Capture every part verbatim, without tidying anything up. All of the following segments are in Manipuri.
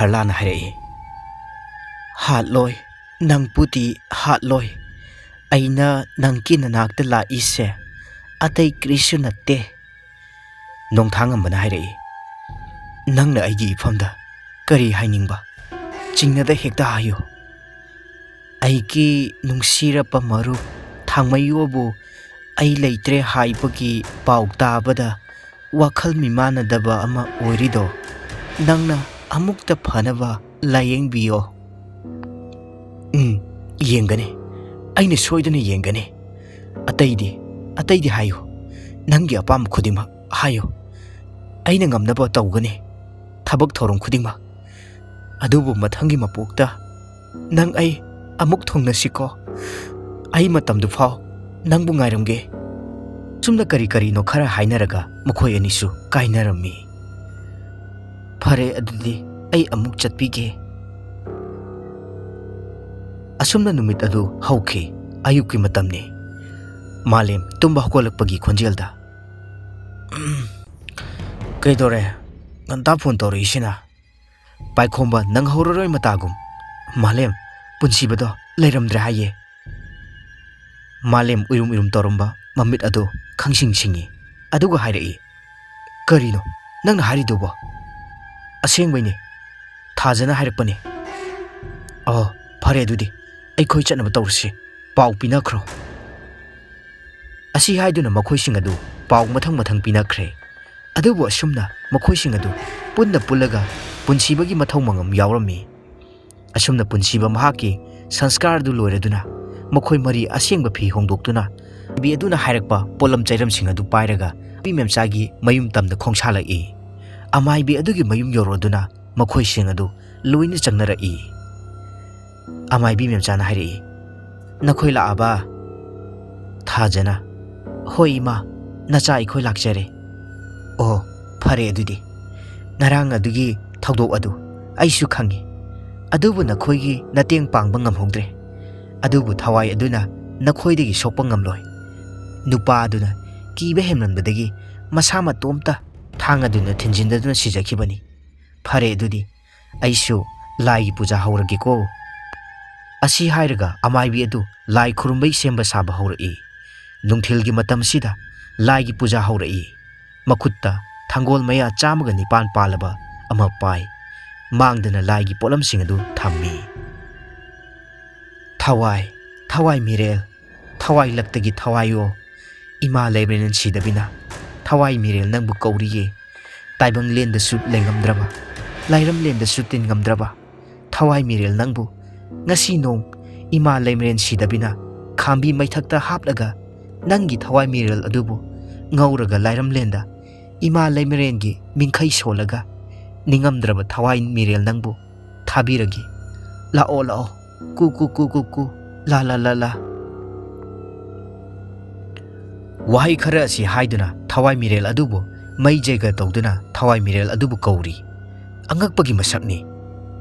ꯀꯥꯔꯂꯥꯅ ꯍꯥꯏꯔꯛꯏ꯫ "ꯍꯥꯠꯂꯣꯏ, ꯅꯪꯕꯨꯗꯤ ꯍꯥꯠꯂꯣꯏ꯫ ꯑꯩꯅ ꯅꯪꯒꯤ ꯅꯅꯥꯛꯇ ꯂꯥꯛꯏꯁꯦ ꯑꯇꯩ ꯀꯔꯤꯁꯨ ꯅꯠꯇꯦ"꯫ ꯅꯣꯡꯊꯥꯉꯝꯕꯅ ꯍꯥꯏꯔꯛꯏ, "ꯅꯪꯅ ꯑꯩꯒꯤ ꯏꯐꯝꯗ ꯀꯔꯤ ꯍꯥꯏꯅꯤꯡꯕ? ꯆꯤꯡꯅꯗ ꯍꯦꯛꯇ ꯍꯥꯏꯌꯨ꯫ ꯑꯩꯒꯤ ꯅꯨꯡꯁꯤꯔꯕ ꯃꯔꯨꯞ ꯊꯥꯡꯃꯩꯌꯣꯕꯨ ꯑꯩ ꯂꯩꯇ꯭ꯔꯦ ꯍꯥꯏꯕꯒꯤ ꯄꯥꯎ ꯇꯥꯕꯗ ꯋꯥꯈꯜ ꯃꯤꯃꯥꯟꯅꯗꯕ ꯑꯃ ꯑꯣꯏꯔꯤꯗꯣ ꯅꯪꯅ ꯑꯃꯨꯛꯇ ꯐꯅꯕ ꯂꯥꯌꯦꯡꯕꯤꯌꯣ"꯫ "ꯎꯝ, ꯌꯦꯡꯒꯅꯤ꯫ ꯑꯩꯅ ꯁꯣꯏꯗꯅ ꯌꯦꯡꯒꯅꯤ꯫ ꯑꯇꯩꯗꯤ, ꯑꯇꯩꯗꯤ ꯍꯥꯏꯌꯨ꯫ ꯅꯪꯒꯤ ꯑꯄꯥꯝꯕ ꯈꯨꯗꯤꯡꯃꯛ ꯍꯥꯏꯌꯨ꯫ ꯑꯩꯅ ꯉꯝꯅꯕ ꯇꯧꯒꯅꯤ, ꯊꯕꯛ ꯊꯧꯔꯝ ꯈꯨꯗꯤꯡꯃꯛ꯫ ꯑꯗꯨꯕꯨ ꯃꯊꯪꯒꯤ ꯃꯄꯣꯛꯇ ꯅꯪ ꯑꯩ ꯑꯃꯨꯛ ꯊꯨꯡꯅꯁꯤꯀꯣ꯫ ꯑꯩ ꯃꯇꯝꯗꯨ ꯐꯥꯎ ꯅꯪꯕꯨ ꯉꯥꯏꯔꯝꯒꯦ"꯫ ꯁꯨꯝꯅ ꯀꯔꯤ ꯀꯔꯤꯅꯣ ꯈꯔ ꯍꯥꯏꯅꯔꯒ ꯃꯈꯣꯏ ꯑꯅꯤꯁꯨ ꯀꯥꯏꯅꯔꯝꯃꯤ꯫ "ꯐꯔꯦ, ꯑꯗꯨꯗꯤ ꯑꯩ ꯑꯃꯨꯛ ꯆꯠꯄꯤꯒꯦ"꯫ ꯑꯁꯨꯝꯅ ꯅꯨꯃꯤꯠ ꯑꯗꯨ ꯍꯧꯈꯤ꯫ ꯑꯌꯨꯛꯀꯤ ꯃꯇꯝꯅꯤ꯫ ꯃꯥꯂꯦꯝ ꯇꯨꯝꯕ ꯍꯧꯒꯠꯂꯛꯄꯒꯤ ꯈꯣꯟꯖꯦꯜꯗ, "ꯎꯝ, ꯀꯩꯗꯧꯔꯦ? ꯉꯟꯇꯥ ꯐꯣꯟ ꯇꯧꯔꯛꯏꯁꯤꯅ? ꯄꯥꯏꯈꯣꯝꯕ ꯅꯪꯍꯧꯔꯔꯣꯏ ꯃꯇꯥꯒꯨꯝ꯫ ꯃꯥꯂꯦꯝ, ꯄꯨꯟꯁꯤꯕꯗꯣ ꯂꯩꯔꯝꯗ꯭ꯔꯦ ꯍꯥꯏꯌꯦ"꯫ ꯃꯥꯂꯦꯝ ꯎꯏꯔꯨꯝ ꯎꯏꯔꯨꯝ ꯇꯧꯔꯝꯕ ꯃꯃꯤꯠ ꯑꯗꯨ ꯈꯪꯁꯤꯡ ꯁꯤꯡꯉꯤ꯫ ꯑꯗꯨꯒ ꯍꯥꯏꯔꯛꯏ, "ꯀꯔꯤꯅꯣ ꯅꯪꯅ ꯍꯥꯏꯔꯤꯗꯨꯕꯣ?" "ꯑꯁꯦꯡꯕꯩꯅꯦ꯫ ꯊꯥꯖꯅ ꯍꯥꯏꯔꯛꯄꯅꯦ"꯫ "ꯑꯣ, ꯐꯔꯦ ꯑꯗꯨꯗꯤ꯫ ꯑꯩꯈꯣꯏ ꯆꯠꯅꯕ ꯇꯧꯔꯁꯤ꯫ ꯄꯥꯎ ꯄꯤꯅꯈ꯭ꯔꯣ"꯫ ꯑꯁꯤ ꯍꯥꯏꯗꯨꯅ ꯃꯈꯣꯏꯁꯤꯡ ꯑꯗꯨ ꯄꯥꯎ ꯃꯊꯪ ꯃꯊꯪ ꯄꯤꯅꯈ꯭ꯔꯦ꯫ ꯑꯗꯨꯕꯨ ꯑꯁꯨꯝꯅ ꯃꯈꯣꯏꯁꯤꯡ ꯑꯗꯨ ꯄꯨꯟꯅ ꯄꯨꯜꯂꯒ ꯄꯨꯟꯁꯤꯕꯒꯤ ꯃꯊꯧ ꯃꯉꯝ ꯌꯥꯎꯔꯝꯃꯤ꯫ ꯑꯁꯨꯝꯅ ꯄꯨꯟꯁꯤꯕ ꯃꯍꯥꯛꯀꯤ ꯁꯪꯁꯀꯥꯔ ꯑꯗꯨ ꯂꯣꯏꯔꯗꯨꯅ ꯃꯈꯣꯏ ꯃꯔꯤ ꯑꯁꯦꯡꯕ ꯐꯤ ꯍꯣꯡꯗꯣꯛꯇꯨꯅ ꯑꯃꯥꯏꯕꯤ ꯑꯗꯨꯅ ꯍꯥꯏꯔꯛꯄ ꯄꯣꯠꯂꯝ ꯆꯩꯔꯝꯁꯤꯡ ꯑꯗꯨ ꯄꯥꯏꯔꯒ ꯅꯨꯄꯤ ꯃꯦꯝꯆꯥꯒꯤ ꯃꯌꯨꯝ ꯇꯝꯗ ꯈꯣꯡꯁꯥꯜꯂꯛꯏ꯫ ꯑꯃꯥꯏꯕꯤ ꯑꯗꯨꯒꯤ ꯃꯌꯨꯝ ꯌꯧꯔꯗꯨꯅ ꯃꯈꯣꯏꯁꯤꯡ ꯑꯗꯨ ꯂꯣꯏꯅ ꯆꯪꯅꯔꯛꯏ꯫ ꯑꯃꯥꯏꯕꯤ ꯃꯦꯝꯆꯥꯅ ꯍꯥꯏꯔꯛꯏ, "ꯅꯈꯣꯏ ꯂꯥꯛꯑꯕ?" ꯊꯥꯖꯅ, "ꯍꯣꯏ ꯏꯃꯥ, ꯅꯆꯥ ꯑꯩꯈꯣꯏ ꯂꯥꯛꯆꯔꯦ"꯫ "ꯑꯣ, ꯐꯔꯦ ꯑꯗꯨꯗꯤ꯫ ꯉꯔꯥꯡ ꯑꯗꯨꯒꯤ ꯊꯧꯗꯣꯛ ꯑꯗꯨ ꯑꯩꯁꯨ ꯈꯪꯉꯤ꯫ ꯑꯗꯨꯕꯨ ꯅꯈꯣꯏꯒꯤ ꯃꯇꯦꯡ ꯄꯥꯡꯕ ꯉꯝꯍꯧꯗ꯭ꯔꯦ꯫ ꯑꯗꯨꯕꯨ ꯊꯋꯥꯏ ꯑꯗꯨꯅ ꯅꯈꯣꯏꯗꯒꯤ ꯁꯣꯛꯄ ꯉꯝꯂꯣꯏ꯫ ꯅꯨꯄꯥ ꯑꯗꯨꯅ ꯀꯤꯕ ꯍꯦꯟꯃꯟꯕꯗꯒꯤ ꯃꯁꯥ ꯃꯇꯣꯝꯇ ꯊꯥꯡ ꯑꯗꯨꯅ ꯊꯤꯟꯖꯤꯟꯗꯗꯨꯅ ꯁꯤꯖꯈꯤꯕꯅꯤ꯫ ꯐꯔꯦ ꯑꯗꯨꯗꯤ, ꯑꯩꯁꯨ ꯂꯥꯏꯒꯤ ꯄꯨꯖꯥ ꯍꯧꯔꯒꯦꯀꯣ꯫ ꯑꯁꯤ ꯍꯥꯏꯔꯒ ꯑꯃꯥꯏꯕꯤ ꯑꯗꯨ ꯂꯥꯏ ꯈꯨꯔꯨꯝꯕꯩ ꯁꯦꯝꯕ ꯁꯥꯕ ꯍꯧꯔꯛꯏ꯫ ꯅꯨꯡꯊꯤꯜꯒꯤ ꯃꯇꯝꯁꯤꯗ ꯂꯥꯏꯒꯤ ꯄꯨꯖꯥ ꯍꯧꯔꯛꯏ꯫ ꯃꯈꯨꯠꯇ ꯊꯥꯡꯒꯣꯜ ꯃꯌꯥ ꯆꯥꯝꯃꯒ ꯅꯤꯄꯥꯟ ꯄꯥꯜꯂꯕ ꯑꯃ ꯄꯥꯏ꯫ ꯃꯥꯡꯗꯅ ꯂꯥꯏꯒꯤ ꯄꯣꯠꯂꯝꯁꯤꯡ ꯑꯗꯨ ꯊꯝꯃꯤ꯫ "ꯊꯋꯥꯏ, ꯊꯋꯥꯏ ꯃꯤꯔꯦꯜ, ꯊꯋꯥꯏ ꯂꯛꯇꯒꯤ ꯊꯋꯥꯏꯌꯣ, ꯏꯃꯥ ꯂꯩꯃꯔꯦꯟ ꯁꯤꯗꯕꯤꯅ ꯊꯋꯥꯏ ꯃꯤꯔꯦꯜ ꯅꯪꯕꯨ ꯀꯧꯔꯤꯌꯦ꯫ ꯇꯥꯏꯕꯪꯂꯦꯟꯗꯁꯨ ꯂꯩꯉꯝꯗ꯭ꯔꯕ, ꯂꯥꯏꯔꯝꯂꯦꯟꯗꯁꯨ ꯇꯤꯟꯉꯝꯗ꯭ꯔꯕ ꯊꯋꯥꯏ ꯃꯤꯔꯦꯜ ꯅꯪꯕꯨ ꯉꯁꯤ ꯅꯣꯡ ꯏꯃꯥ ꯂꯩꯃꯔꯦꯟ ꯁꯤꯗꯕꯤꯅ ꯈꯥꯝꯕꯤ ꯃꯩꯊꯛꯇ ꯍꯥꯞꯂꯒ ꯅꯪꯒꯤ ꯊꯋꯥꯏ ꯃꯤꯔꯦꯜ ꯑꯗꯨꯕꯨ ꯉꯧꯔꯒ ꯂꯥꯏꯔꯝꯂꯦꯟꯗ ꯏꯃꯥ ꯂꯩꯃꯔꯦꯟꯒꯤ ꯃꯤꯡꯈꯩ ꯁꯣꯜꯂꯒ ꯅꯤꯡꯉꯝꯗ꯭ꯔꯕ ꯊꯋꯥꯏ ꯃꯤꯔꯦꯜ ꯅꯪꯕꯨ ꯊꯥꯕꯤꯔꯒꯦ꯫ ꯂꯥꯛꯑꯣ, ꯂꯥꯛꯑꯣ, ꯀꯨ, ꯀꯨ, ꯀꯨ, ꯀꯨ, ꯀꯨ, ꯂꯥ, ꯂꯥ, ꯂꯥ, ꯂꯥ"꯫ ꯋꯥꯍꯩ ꯈꯔ ꯑꯁꯤ ꯍꯥꯏꯗꯨꯅ ꯊꯋꯥꯏ ꯃꯤꯔꯦꯜ ꯑꯗꯨꯕꯨ ꯃꯩ ꯖꯩꯒ ꯇꯧꯗꯨꯅ ꯊꯋꯥꯏ ꯃꯤꯔꯦꯜ ꯑꯗꯨꯕꯨ ꯀꯧꯔꯤ꯫ ꯑꯉꯛꯄꯒꯤ ꯃꯁꯛꯅꯤ꯫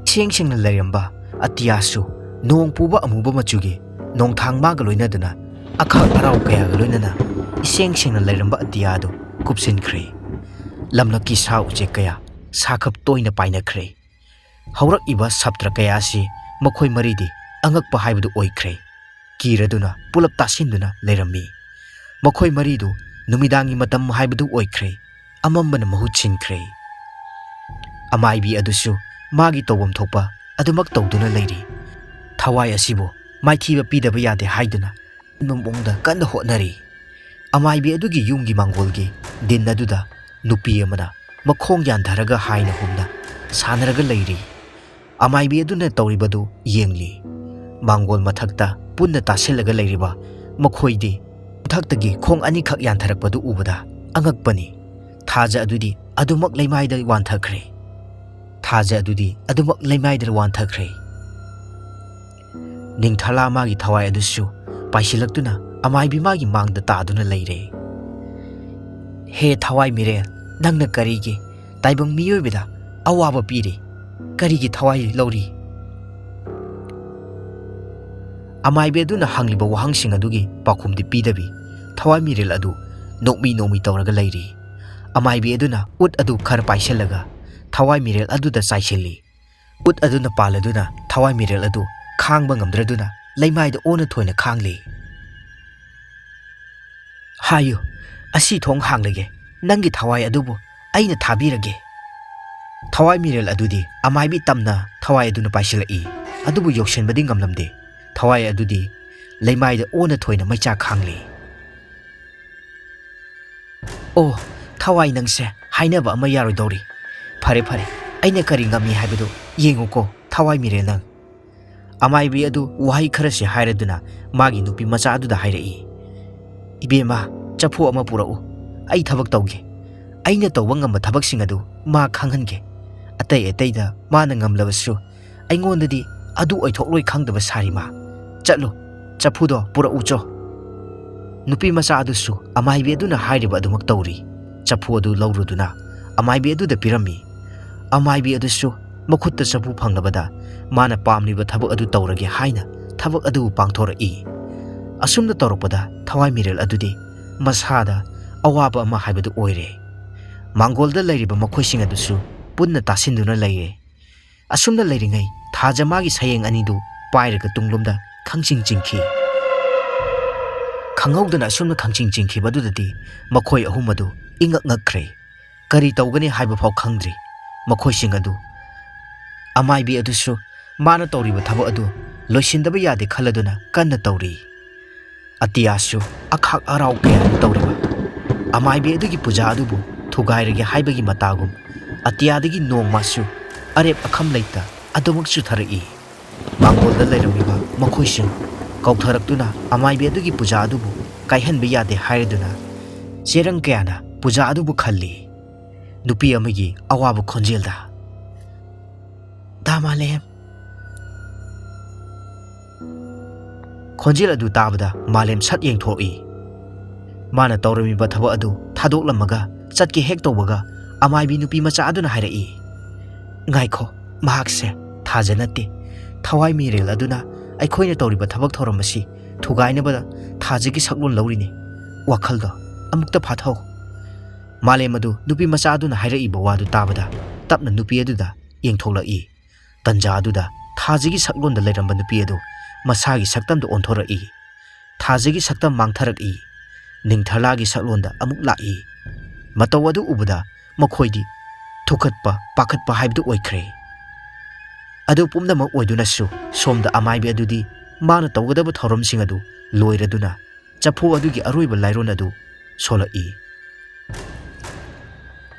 ꯏꯁꯦꯡ ꯁꯦꯡꯅ ꯂꯩꯔꯝꯕ ꯑꯇꯤꯌꯥꯁꯨ ꯅꯣꯡ ꯄꯨꯕ ꯑꯃꯨꯕ ꯃꯆꯨꯒꯤ ꯅꯣꯡꯊꯥꯡ ꯃꯥꯒ ꯂꯣꯏꯅꯗꯨꯅ ꯑꯈꯥꯛ ꯑꯔꯥꯎ ꯀꯌꯥꯒ ꯂꯣꯏꯅꯅ ꯏꯁꯦꯡ ꯁꯦꯡꯅ ꯂꯩꯔꯝꯕ ꯑꯇꯤꯌꯥ ꯑꯗꯨ ꯀꯨꯞꯁꯤꯟꯈ꯭ꯔꯦ꯫ ꯂꯝꯂꯛꯀꯤ ꯁꯥ ꯎꯆꯦꯛ ꯀꯌꯥ ꯁꯥꯈꯞ ꯇꯣꯏꯅ ꯄꯥꯏꯅꯈ꯭ꯔꯦ꯫ ꯍꯧꯔꯛꯏꯕ ꯁꯥꯇ꯭ꯔ ꯀꯌꯥ ꯑꯁꯤ ꯃꯈꯣꯏ ꯃꯔꯤꯗꯤ ꯑꯉꯛꯄ ꯍꯥꯏꯕꯗꯨ ꯑꯣꯏꯈ꯭ꯔꯦ꯫ ꯀꯤꯔꯗꯨꯅ ꯄꯨꯂꯞ ꯇꯥꯁꯤꯟꯗꯨꯅ ꯂꯩꯔꯝꯃꯤ꯫ ꯃꯈꯣꯏ ꯃꯔꯤꯗꯨ ꯅꯨꯃꯤꯗꯥꯡꯒꯤ ꯃꯇꯝ ꯍꯥꯏꯕꯗꯨ ꯑꯣꯏꯈ꯭ꯔꯦ꯫ ꯑꯃꯝꯕꯅ ꯃꯍꯨꯠ ꯁꯤꯟꯈ꯭ꯔꯦ꯫ ꯑꯃꯥꯏꯕꯤ ꯑꯗꯨꯁꯨ ꯃꯥꯒꯤ ꯇꯧꯐꯝ ꯊꯣꯛꯄ ꯑꯗꯨꯃꯛ ꯇꯧꯗꯨꯅ ꯂꯩꯔꯤ꯫ ꯊꯋꯥꯏ ꯑꯁꯤꯕꯨ ꯃꯥꯏꯊꯤꯕ ꯄꯤꯗꯕ ꯌꯥꯗꯦ ꯍꯥꯏꯗꯨꯅ ꯀꯟꯕ ꯃꯑꯣꯡꯗ ꯀꯟꯅ ꯍꯣꯠꯅꯔꯤ꯫ ꯑꯃꯥꯏꯕꯤ ꯑꯗꯨꯒꯤ ꯌꯨꯝꯒꯤ ꯃꯥꯡꯒꯣꯜꯒꯤ ꯗꯤꯟ ꯑꯗꯨꯗ ꯅꯨꯄꯤ ꯑꯃꯅ ꯃꯈꯣꯡ ꯌꯥꯟꯊꯔꯒ ꯍꯥꯏꯅ ꯍꯨꯝꯅ ꯁꯥꯟꯅꯔꯒ ꯂꯩꯔꯤ꯫ ꯑꯃꯥꯏꯕꯤ ꯑꯗꯨꯅ ꯇꯧꯔꯤꯕꯗꯨ ꯌꯦꯡꯂꯤ꯫ ꯃꯥꯡꯒꯣꯜ ꯃꯊꯛꯇ ꯄꯨꯟꯅ ꯇꯥꯁꯤꯜꯂꯒ ꯂꯩꯔꯤꯕ ꯃꯈꯣꯏꯗꯤ ꯃꯊꯛꯇꯒꯤ ꯈꯣꯡ ꯑꯅꯤꯈꯛ ꯌꯥꯟꯊꯔꯛꯄꯗꯨ ꯎꯕꯗ ꯑꯉꯛꯄꯅꯤ꯫ ꯊꯥꯖ ꯑꯗꯨꯗꯤ ꯑꯗꯨꯃꯛ ꯂꯩꯃꯥꯏꯗ ꯋꯥꯟꯊꯈ꯭ꯔꯦ꯫ ꯊꯥꯖ ꯑꯗꯨꯗꯤ ꯑꯗꯨꯃꯛ ꯂꯩꯃꯥꯏꯗ ꯋꯥꯟꯊꯈ꯭ꯔꯦ꯫ ꯅꯤꯡꯊꯂꯥ ꯃꯥꯒꯤ ꯊꯋꯥꯏ ꯑꯗꯨꯁꯨ ꯄꯥꯏꯁꯤꯜꯂꯛꯇꯨꯅ ꯑꯃꯥꯏꯕꯤ ꯃꯥꯒꯤ ꯃꯥꯡꯗ ꯇꯥꯗꯨꯅ ꯂꯩꯔꯦ꯫ "ꯍꯦ ꯊꯋꯥꯏ ꯃꯤꯔꯦꯜ, ꯅꯪꯅ ꯀꯔꯤꯒꯤ ꯇꯥꯏꯕꯪ ꯃꯤꯑꯣꯏꯕꯗ ꯑꯋꯥꯕ ꯄꯤꯔꯤ? ꯀꯔꯤꯒꯤ ꯊꯋꯥꯏ ꯂꯧꯔꯤ?" ꯑꯃꯥꯏꯕꯤ ꯑꯗꯨꯅ ꯍꯪꯂꯤꯕ ꯋꯥꯍꯪꯁꯤꯡ ꯑꯗꯨꯒꯤ ꯄꯥꯎꯈꯨꯝꯗꯤ ꯄꯤꯗꯕꯤ ꯊꯋꯥꯏ ꯃꯤꯔꯦꯜ ꯑꯗꯨ ꯅꯣꯛꯃꯤ ꯅꯣꯛꯃꯤ ꯇꯧꯔꯒ ꯂꯩꯔꯤ꯫ ꯑꯃꯥꯏꯕꯤ ꯑꯗꯨꯅ ꯎꯠ ꯑꯗꯨ ꯈꯔ ꯄꯥꯏꯁꯤꯜꯂꯒ ꯊꯋꯥꯏ ꯃꯤꯔꯦꯜ ꯑꯗꯨꯗ ꯆꯥꯏꯁꯤꯜꯂꯤ꯫ ꯎꯠ ꯑꯗꯨꯅ ꯄꯥꯜꯂꯗꯨꯅ ꯊꯋꯥꯏ ꯃꯤꯔꯦꯜ ꯑꯗꯨ ꯈꯥꯡꯕ ꯉꯝꯗ꯭ꯔꯗꯨꯅ ꯂꯩꯃꯥꯏꯗ ꯑꯣꯟꯅ ꯊꯣꯏꯅ ꯈꯥꯡꯂꯤ꯫ "ꯍꯥꯏꯌꯨ, ꯑꯁꯤ ꯊꯣꯡ ꯍꯥꯡꯂꯒꯦ, ꯅꯪꯒꯤ ꯊꯋꯥꯏ ꯑꯗꯨꯕꯨ ꯑꯩꯅ ꯊꯥꯕꯤꯔꯒꯦ"꯫ ꯊꯋꯥꯏ ꯃꯤꯔꯦꯜ ꯑꯗꯨꯗꯤ ꯑꯃꯥꯏꯕꯤ ꯇꯝꯅ ꯊꯋꯥꯏ ꯑꯗꯨꯅ ꯄꯥꯏꯁꯤꯜꯂꯛꯏ, ꯑꯗꯨꯕꯨ ꯌꯧꯁꯤꯟꯕꯗꯤ ꯉꯝꯂꯝꯗꯦ꯫ ꯊꯋꯥꯏ ꯑꯗꯨꯗꯤ ꯂꯩꯃꯥꯏꯗ ꯑꯣꯟꯅ ꯊꯣꯏꯅ ꯃꯩꯆꯥꯛ ꯈꯥꯡꯂꯤ꯫ "ꯑꯣ, ꯊꯋꯥꯏ ꯅꯪꯁꯦ ꯍꯥꯏꯅꯕ ꯑꯃ ꯌꯥꯔꯣꯏꯗꯧꯔꯤ꯫ ꯐꯔꯦ, ꯐꯔꯦ, ꯑꯩꯅ ꯀꯔꯤ ꯉꯝꯃꯤ ꯍꯥꯏꯕꯗꯨ ꯌꯦꯡꯉꯨꯀꯣ, ꯊꯋꯥꯏ ꯃꯤꯔꯦꯜ ꯅꯪ"꯫ ꯑꯃꯥꯏꯕꯤ ꯑꯗꯨ ꯋꯥꯍꯩ ꯈꯔꯁꯤ ꯍꯥꯏꯔꯗꯨꯅ ꯃꯥꯒꯤ ꯅꯨꯄꯤ ꯃꯆꯥ ꯑꯗꯨꯗ ꯍꯥꯏꯔꯛꯏ, "ꯏꯕꯦꯝꯃ, ꯆꯐꯨ ꯑꯃ ꯄꯨꯔꯛꯎ, ꯑꯩ ꯊꯕꯛ ꯇꯧꯒꯦ꯫ ꯑꯩꯅ ꯇꯧꯕ ꯉꯝꯕ ꯊꯕꯛꯁꯤꯡ ꯑꯗꯨ ꯃꯥ ꯈꯪꯍꯟꯒꯦ꯫ ꯑꯇꯩ ꯑꯇꯩꯗ ꯃꯥꯅ ꯉꯝꯂꯕꯁꯨ ꯑꯩꯉꯣꯟꯗꯗꯤ ꯑꯗꯨ ꯑꯣꯏꯊꯣꯛꯂꯣꯏ ꯈꯪꯗꯕ ꯁꯥꯔꯤ ꯃꯥ꯫ ꯆꯠꯂꯨ, ꯆꯐꯨꯗꯣ ꯄꯨꯔꯛꯎ ꯆꯣ"꯫ ꯅꯨꯄꯤ ꯃꯆꯥ ꯑꯗꯨꯁꯨ ꯑꯃꯥꯏꯕꯤ ꯑꯗꯨꯅ ꯍꯥꯏꯔꯤꯕ ꯑꯗꯨꯃꯛ ꯇꯧꯔꯤ꯫ ꯆꯐꯨ ꯑꯗꯨ ꯂꯧꯔꯨꯗꯨꯅ ꯑꯃꯥꯏꯕꯤ ꯑꯗꯨꯗ ꯄꯤꯔꯝꯃꯤ꯫ ꯑꯃꯥꯏꯕꯤ ꯑꯗꯨꯁꯨ ꯃꯈꯨꯠꯇ ꯆꯐꯨ ꯐꯪꯂꯕꯗ ꯃꯥꯅ ꯄꯥꯝꯂꯤꯕ ꯊꯕꯛ ꯑꯗꯨ ꯇꯧꯔꯒꯦ ꯍꯥꯏꯅ ꯊꯕꯛ ꯑꯗꯨꯕꯨ ꯄꯥꯡꯊꯣꯔꯛꯏ꯫ ꯑꯁꯨꯝꯅ ꯇꯧꯔꯛꯄꯗ ꯊꯋꯥꯏ ꯃꯤꯔꯦꯜ ꯑꯗꯨꯗꯤ ꯃꯁꯥꯗ ꯑꯋꯥꯕ ꯑꯃ ꯍꯥꯏꯕꯗꯨ ꯑꯣꯏꯔꯦ꯫ ꯃꯥꯡꯒꯣꯜꯗ ꯂꯩꯔꯤꯕ ꯃꯈꯣꯏꯁꯤꯡ ꯑꯗꯨꯁꯨ ꯄꯨꯟꯅ ꯇꯥꯁꯤꯟꯗꯨꯅ ꯂꯩꯔꯦ꯫ ꯑꯁꯨꯝꯅ ꯂꯩꯔꯤꯉꯩ ꯊꯥꯖ ꯃꯥꯒꯤ ꯁꯌꯦꯡ ꯑꯅꯤꯗꯨ ꯄꯥꯏꯔꯒ ꯇꯨꯡꯂꯣꯝꯗ ꯈꯪꯆꯤꯡ ꯆꯤꯡꯈꯤ꯫ ꯈꯪꯍꯧꯗꯅ ꯑꯁꯨꯝꯅ ꯈꯪꯆꯤꯡ ꯆꯤꯡꯈꯤꯕ ꯑꯗꯨꯗꯗꯤ ꯃꯈꯣꯏ ꯑꯍꯨꯝ ꯑꯗꯨ ꯏꯉꯛ ꯉꯛꯈ꯭ꯔꯦ꯫ ꯀꯔꯤ ꯇꯧꯒꯅꯤ ꯍꯥꯏꯕ ꯐꯥꯎ ꯈꯪꯗ꯭ꯔꯤ꯫ ꯃꯈꯣꯏꯁꯤꯡ ꯑꯗꯨ ꯑꯃꯥꯏꯕꯤ ꯑꯗꯨꯁꯨ ꯃꯥꯅ ꯇꯧꯔꯤꯕ ꯊꯕꯛ ꯑꯗꯨ ꯂꯣꯏꯁꯤꯟꯗꯕ ꯌꯥꯗꯦ ꯈꯜꯂꯗꯨꯅ ꯀꯟꯅ ꯇꯧꯔꯤ꯫ ꯑꯇꯤꯌꯥꯁꯨ ꯑꯈꯥꯛ ꯑꯔꯥꯎ ꯀꯌꯥꯅ ꯇꯧꯔꯤꯕ꯫ ꯑꯃꯥꯏꯕꯤ ꯑꯗꯨꯒꯤ ꯄꯨꯖꯥ ꯑꯗꯨꯕꯨ ꯊꯨꯒꯥꯏꯔꯒꯦ ꯍꯥꯏꯕꯒꯤ ꯃꯇꯥꯒꯨꯝ ꯑꯇꯤꯌꯥꯗꯒꯤ ꯅꯣꯡꯃꯁꯨ ꯑꯔꯦꯞ ꯑꯈꯝ ꯂꯩꯇ ꯑꯗꯨꯃꯛ ꯆꯨꯊꯔꯛꯏ꯫ ꯃꯥꯡꯒꯣꯜꯗ ꯂꯩꯔꯝꯂꯤꯕ ꯃꯈꯣꯏꯁꯤꯡ ꯀꯧꯊꯔꯛꯇꯨꯅ ꯑꯃꯥꯏꯕꯤ ꯑꯗꯨꯒꯤ ꯄꯨꯖꯥ ꯑꯗꯨꯕꯨ ꯀꯥꯏꯍꯟꯕ ꯌꯥꯗꯦ ꯍꯥꯏꯔꯗꯨꯅ ꯆꯦꯔꯪ ꯀꯌꯥꯅ ꯄꯨꯖꯥ ꯑꯗꯨꯕꯨ ꯈꯜꯂꯤ꯫ ꯅꯨꯄꯤ ꯑꯃꯒꯤ ꯑꯋꯥꯕ ꯈꯣꯟꯖꯦꯜꯗ, "ꯗꯥ ꯃꯥꯂꯦꯝ!" ꯈꯣꯟꯖꯦꯜ ꯑꯗꯨ ꯇꯥꯕꯗ ꯃꯥꯂꯦꯝ ꯁꯠ ꯌꯦꯡꯊꯣꯛꯏ꯫ ꯃꯥꯅ ꯇꯧꯔꯝꯃꯤꯕ ꯊꯕꯛ ꯑꯗꯨ ꯊꯥꯗꯣꯛꯂꯝꯃꯒ ꯆꯠꯀꯦ ꯍꯦꯛ ꯇꯧꯕꯒ ꯑꯃꯥꯏꯕꯤ ꯅꯨꯄꯤ ꯃꯆꯥ ꯑꯗꯨꯅ ꯍꯥꯏꯔꯛꯏ, "ꯉꯥꯏꯈꯣ, ꯃꯍꯥꯛꯁꯦ ꯊꯥꯖ ꯅꯠꯇꯦ꯫ ꯊꯋꯥꯏ ꯃꯤꯔꯦꯜ ꯑꯗꯨꯅ ꯑꯩꯈꯣꯏꯅ ꯇꯧꯔꯤꯕ ꯊꯕꯛ ꯊꯧꯔꯝ ꯑꯁꯤ ꯊꯨꯒꯥꯏꯅꯕꯗ ꯊꯥꯖꯒꯤ ꯁꯛꯂꯣꯟ ꯂꯧꯔꯤꯅꯤ꯫ ꯋꯥꯈꯜꯗꯣ ꯑꯃꯨꯛꯇ ꯐꯥꯊꯧ"꯫ ꯃꯥꯂꯦꯝ ꯑꯗꯨ ꯅꯨꯄꯤ ꯃꯆꯥ ꯑꯗꯨꯅ ꯍꯥꯏꯔꯛꯏꯕ ꯋꯥꯗꯨ ꯇꯥꯕꯗ ꯇꯞꯅ ꯅꯨꯄꯤ ꯑꯗꯨꯗ ꯌꯦꯡꯊꯣꯛꯂꯛꯏ꯫ ꯇꯟꯖꯥ ꯑꯗꯨꯗ ꯊꯥꯖꯒꯤ ꯁꯛꯂꯣꯟꯗ ꯂꯩꯔꯝꯕ ꯅꯨꯄꯤ ꯑꯗꯨ ꯃꯁꯥꯒꯤ ꯁꯛꯇꯝꯗ ꯑꯣꯟꯊꯣꯔꯛꯏ꯫ ꯊꯥꯖꯒꯤ ꯁꯛꯇꯝ ꯃꯥꯡꯊꯔꯛꯏ꯫ ꯅꯤꯡꯊꯂꯥꯒꯤ ꯁꯛꯂꯣꯟꯗ ꯑꯃꯨꯛ ꯂꯥꯛꯏ꯫ ꯃꯇꯧ ꯑꯗꯨ ꯎꯕꯗ ꯃꯈꯣꯏꯗꯤ ꯊꯨꯀꯠꯄ, ꯄꯥꯈꯠꯄ ꯍꯥꯏꯕꯗꯨ ꯑꯣꯏꯈ꯭ꯔꯦ꯫ ꯑꯗꯨ ꯄꯨꯝꯅꯃꯛ ꯑꯣꯏꯗꯨꯅꯁꯨ ꯁꯣꯝꯗ ꯑꯃꯥꯏꯕꯤ ꯑꯗꯨꯗꯤ ꯃꯥꯅ ꯇꯧꯒꯗꯕ ꯊꯧꯔꯝꯁꯤꯡ ꯑꯗꯨ ꯂꯣꯏꯔꯗꯨꯅ ꯆꯐꯨ ꯑꯗꯨꯒꯤ ꯑꯔꯣꯏꯕ ꯂꯥꯏꯔꯣꯟ ꯑꯗꯨ ꯁꯣꯜꯂꯛꯏ꯫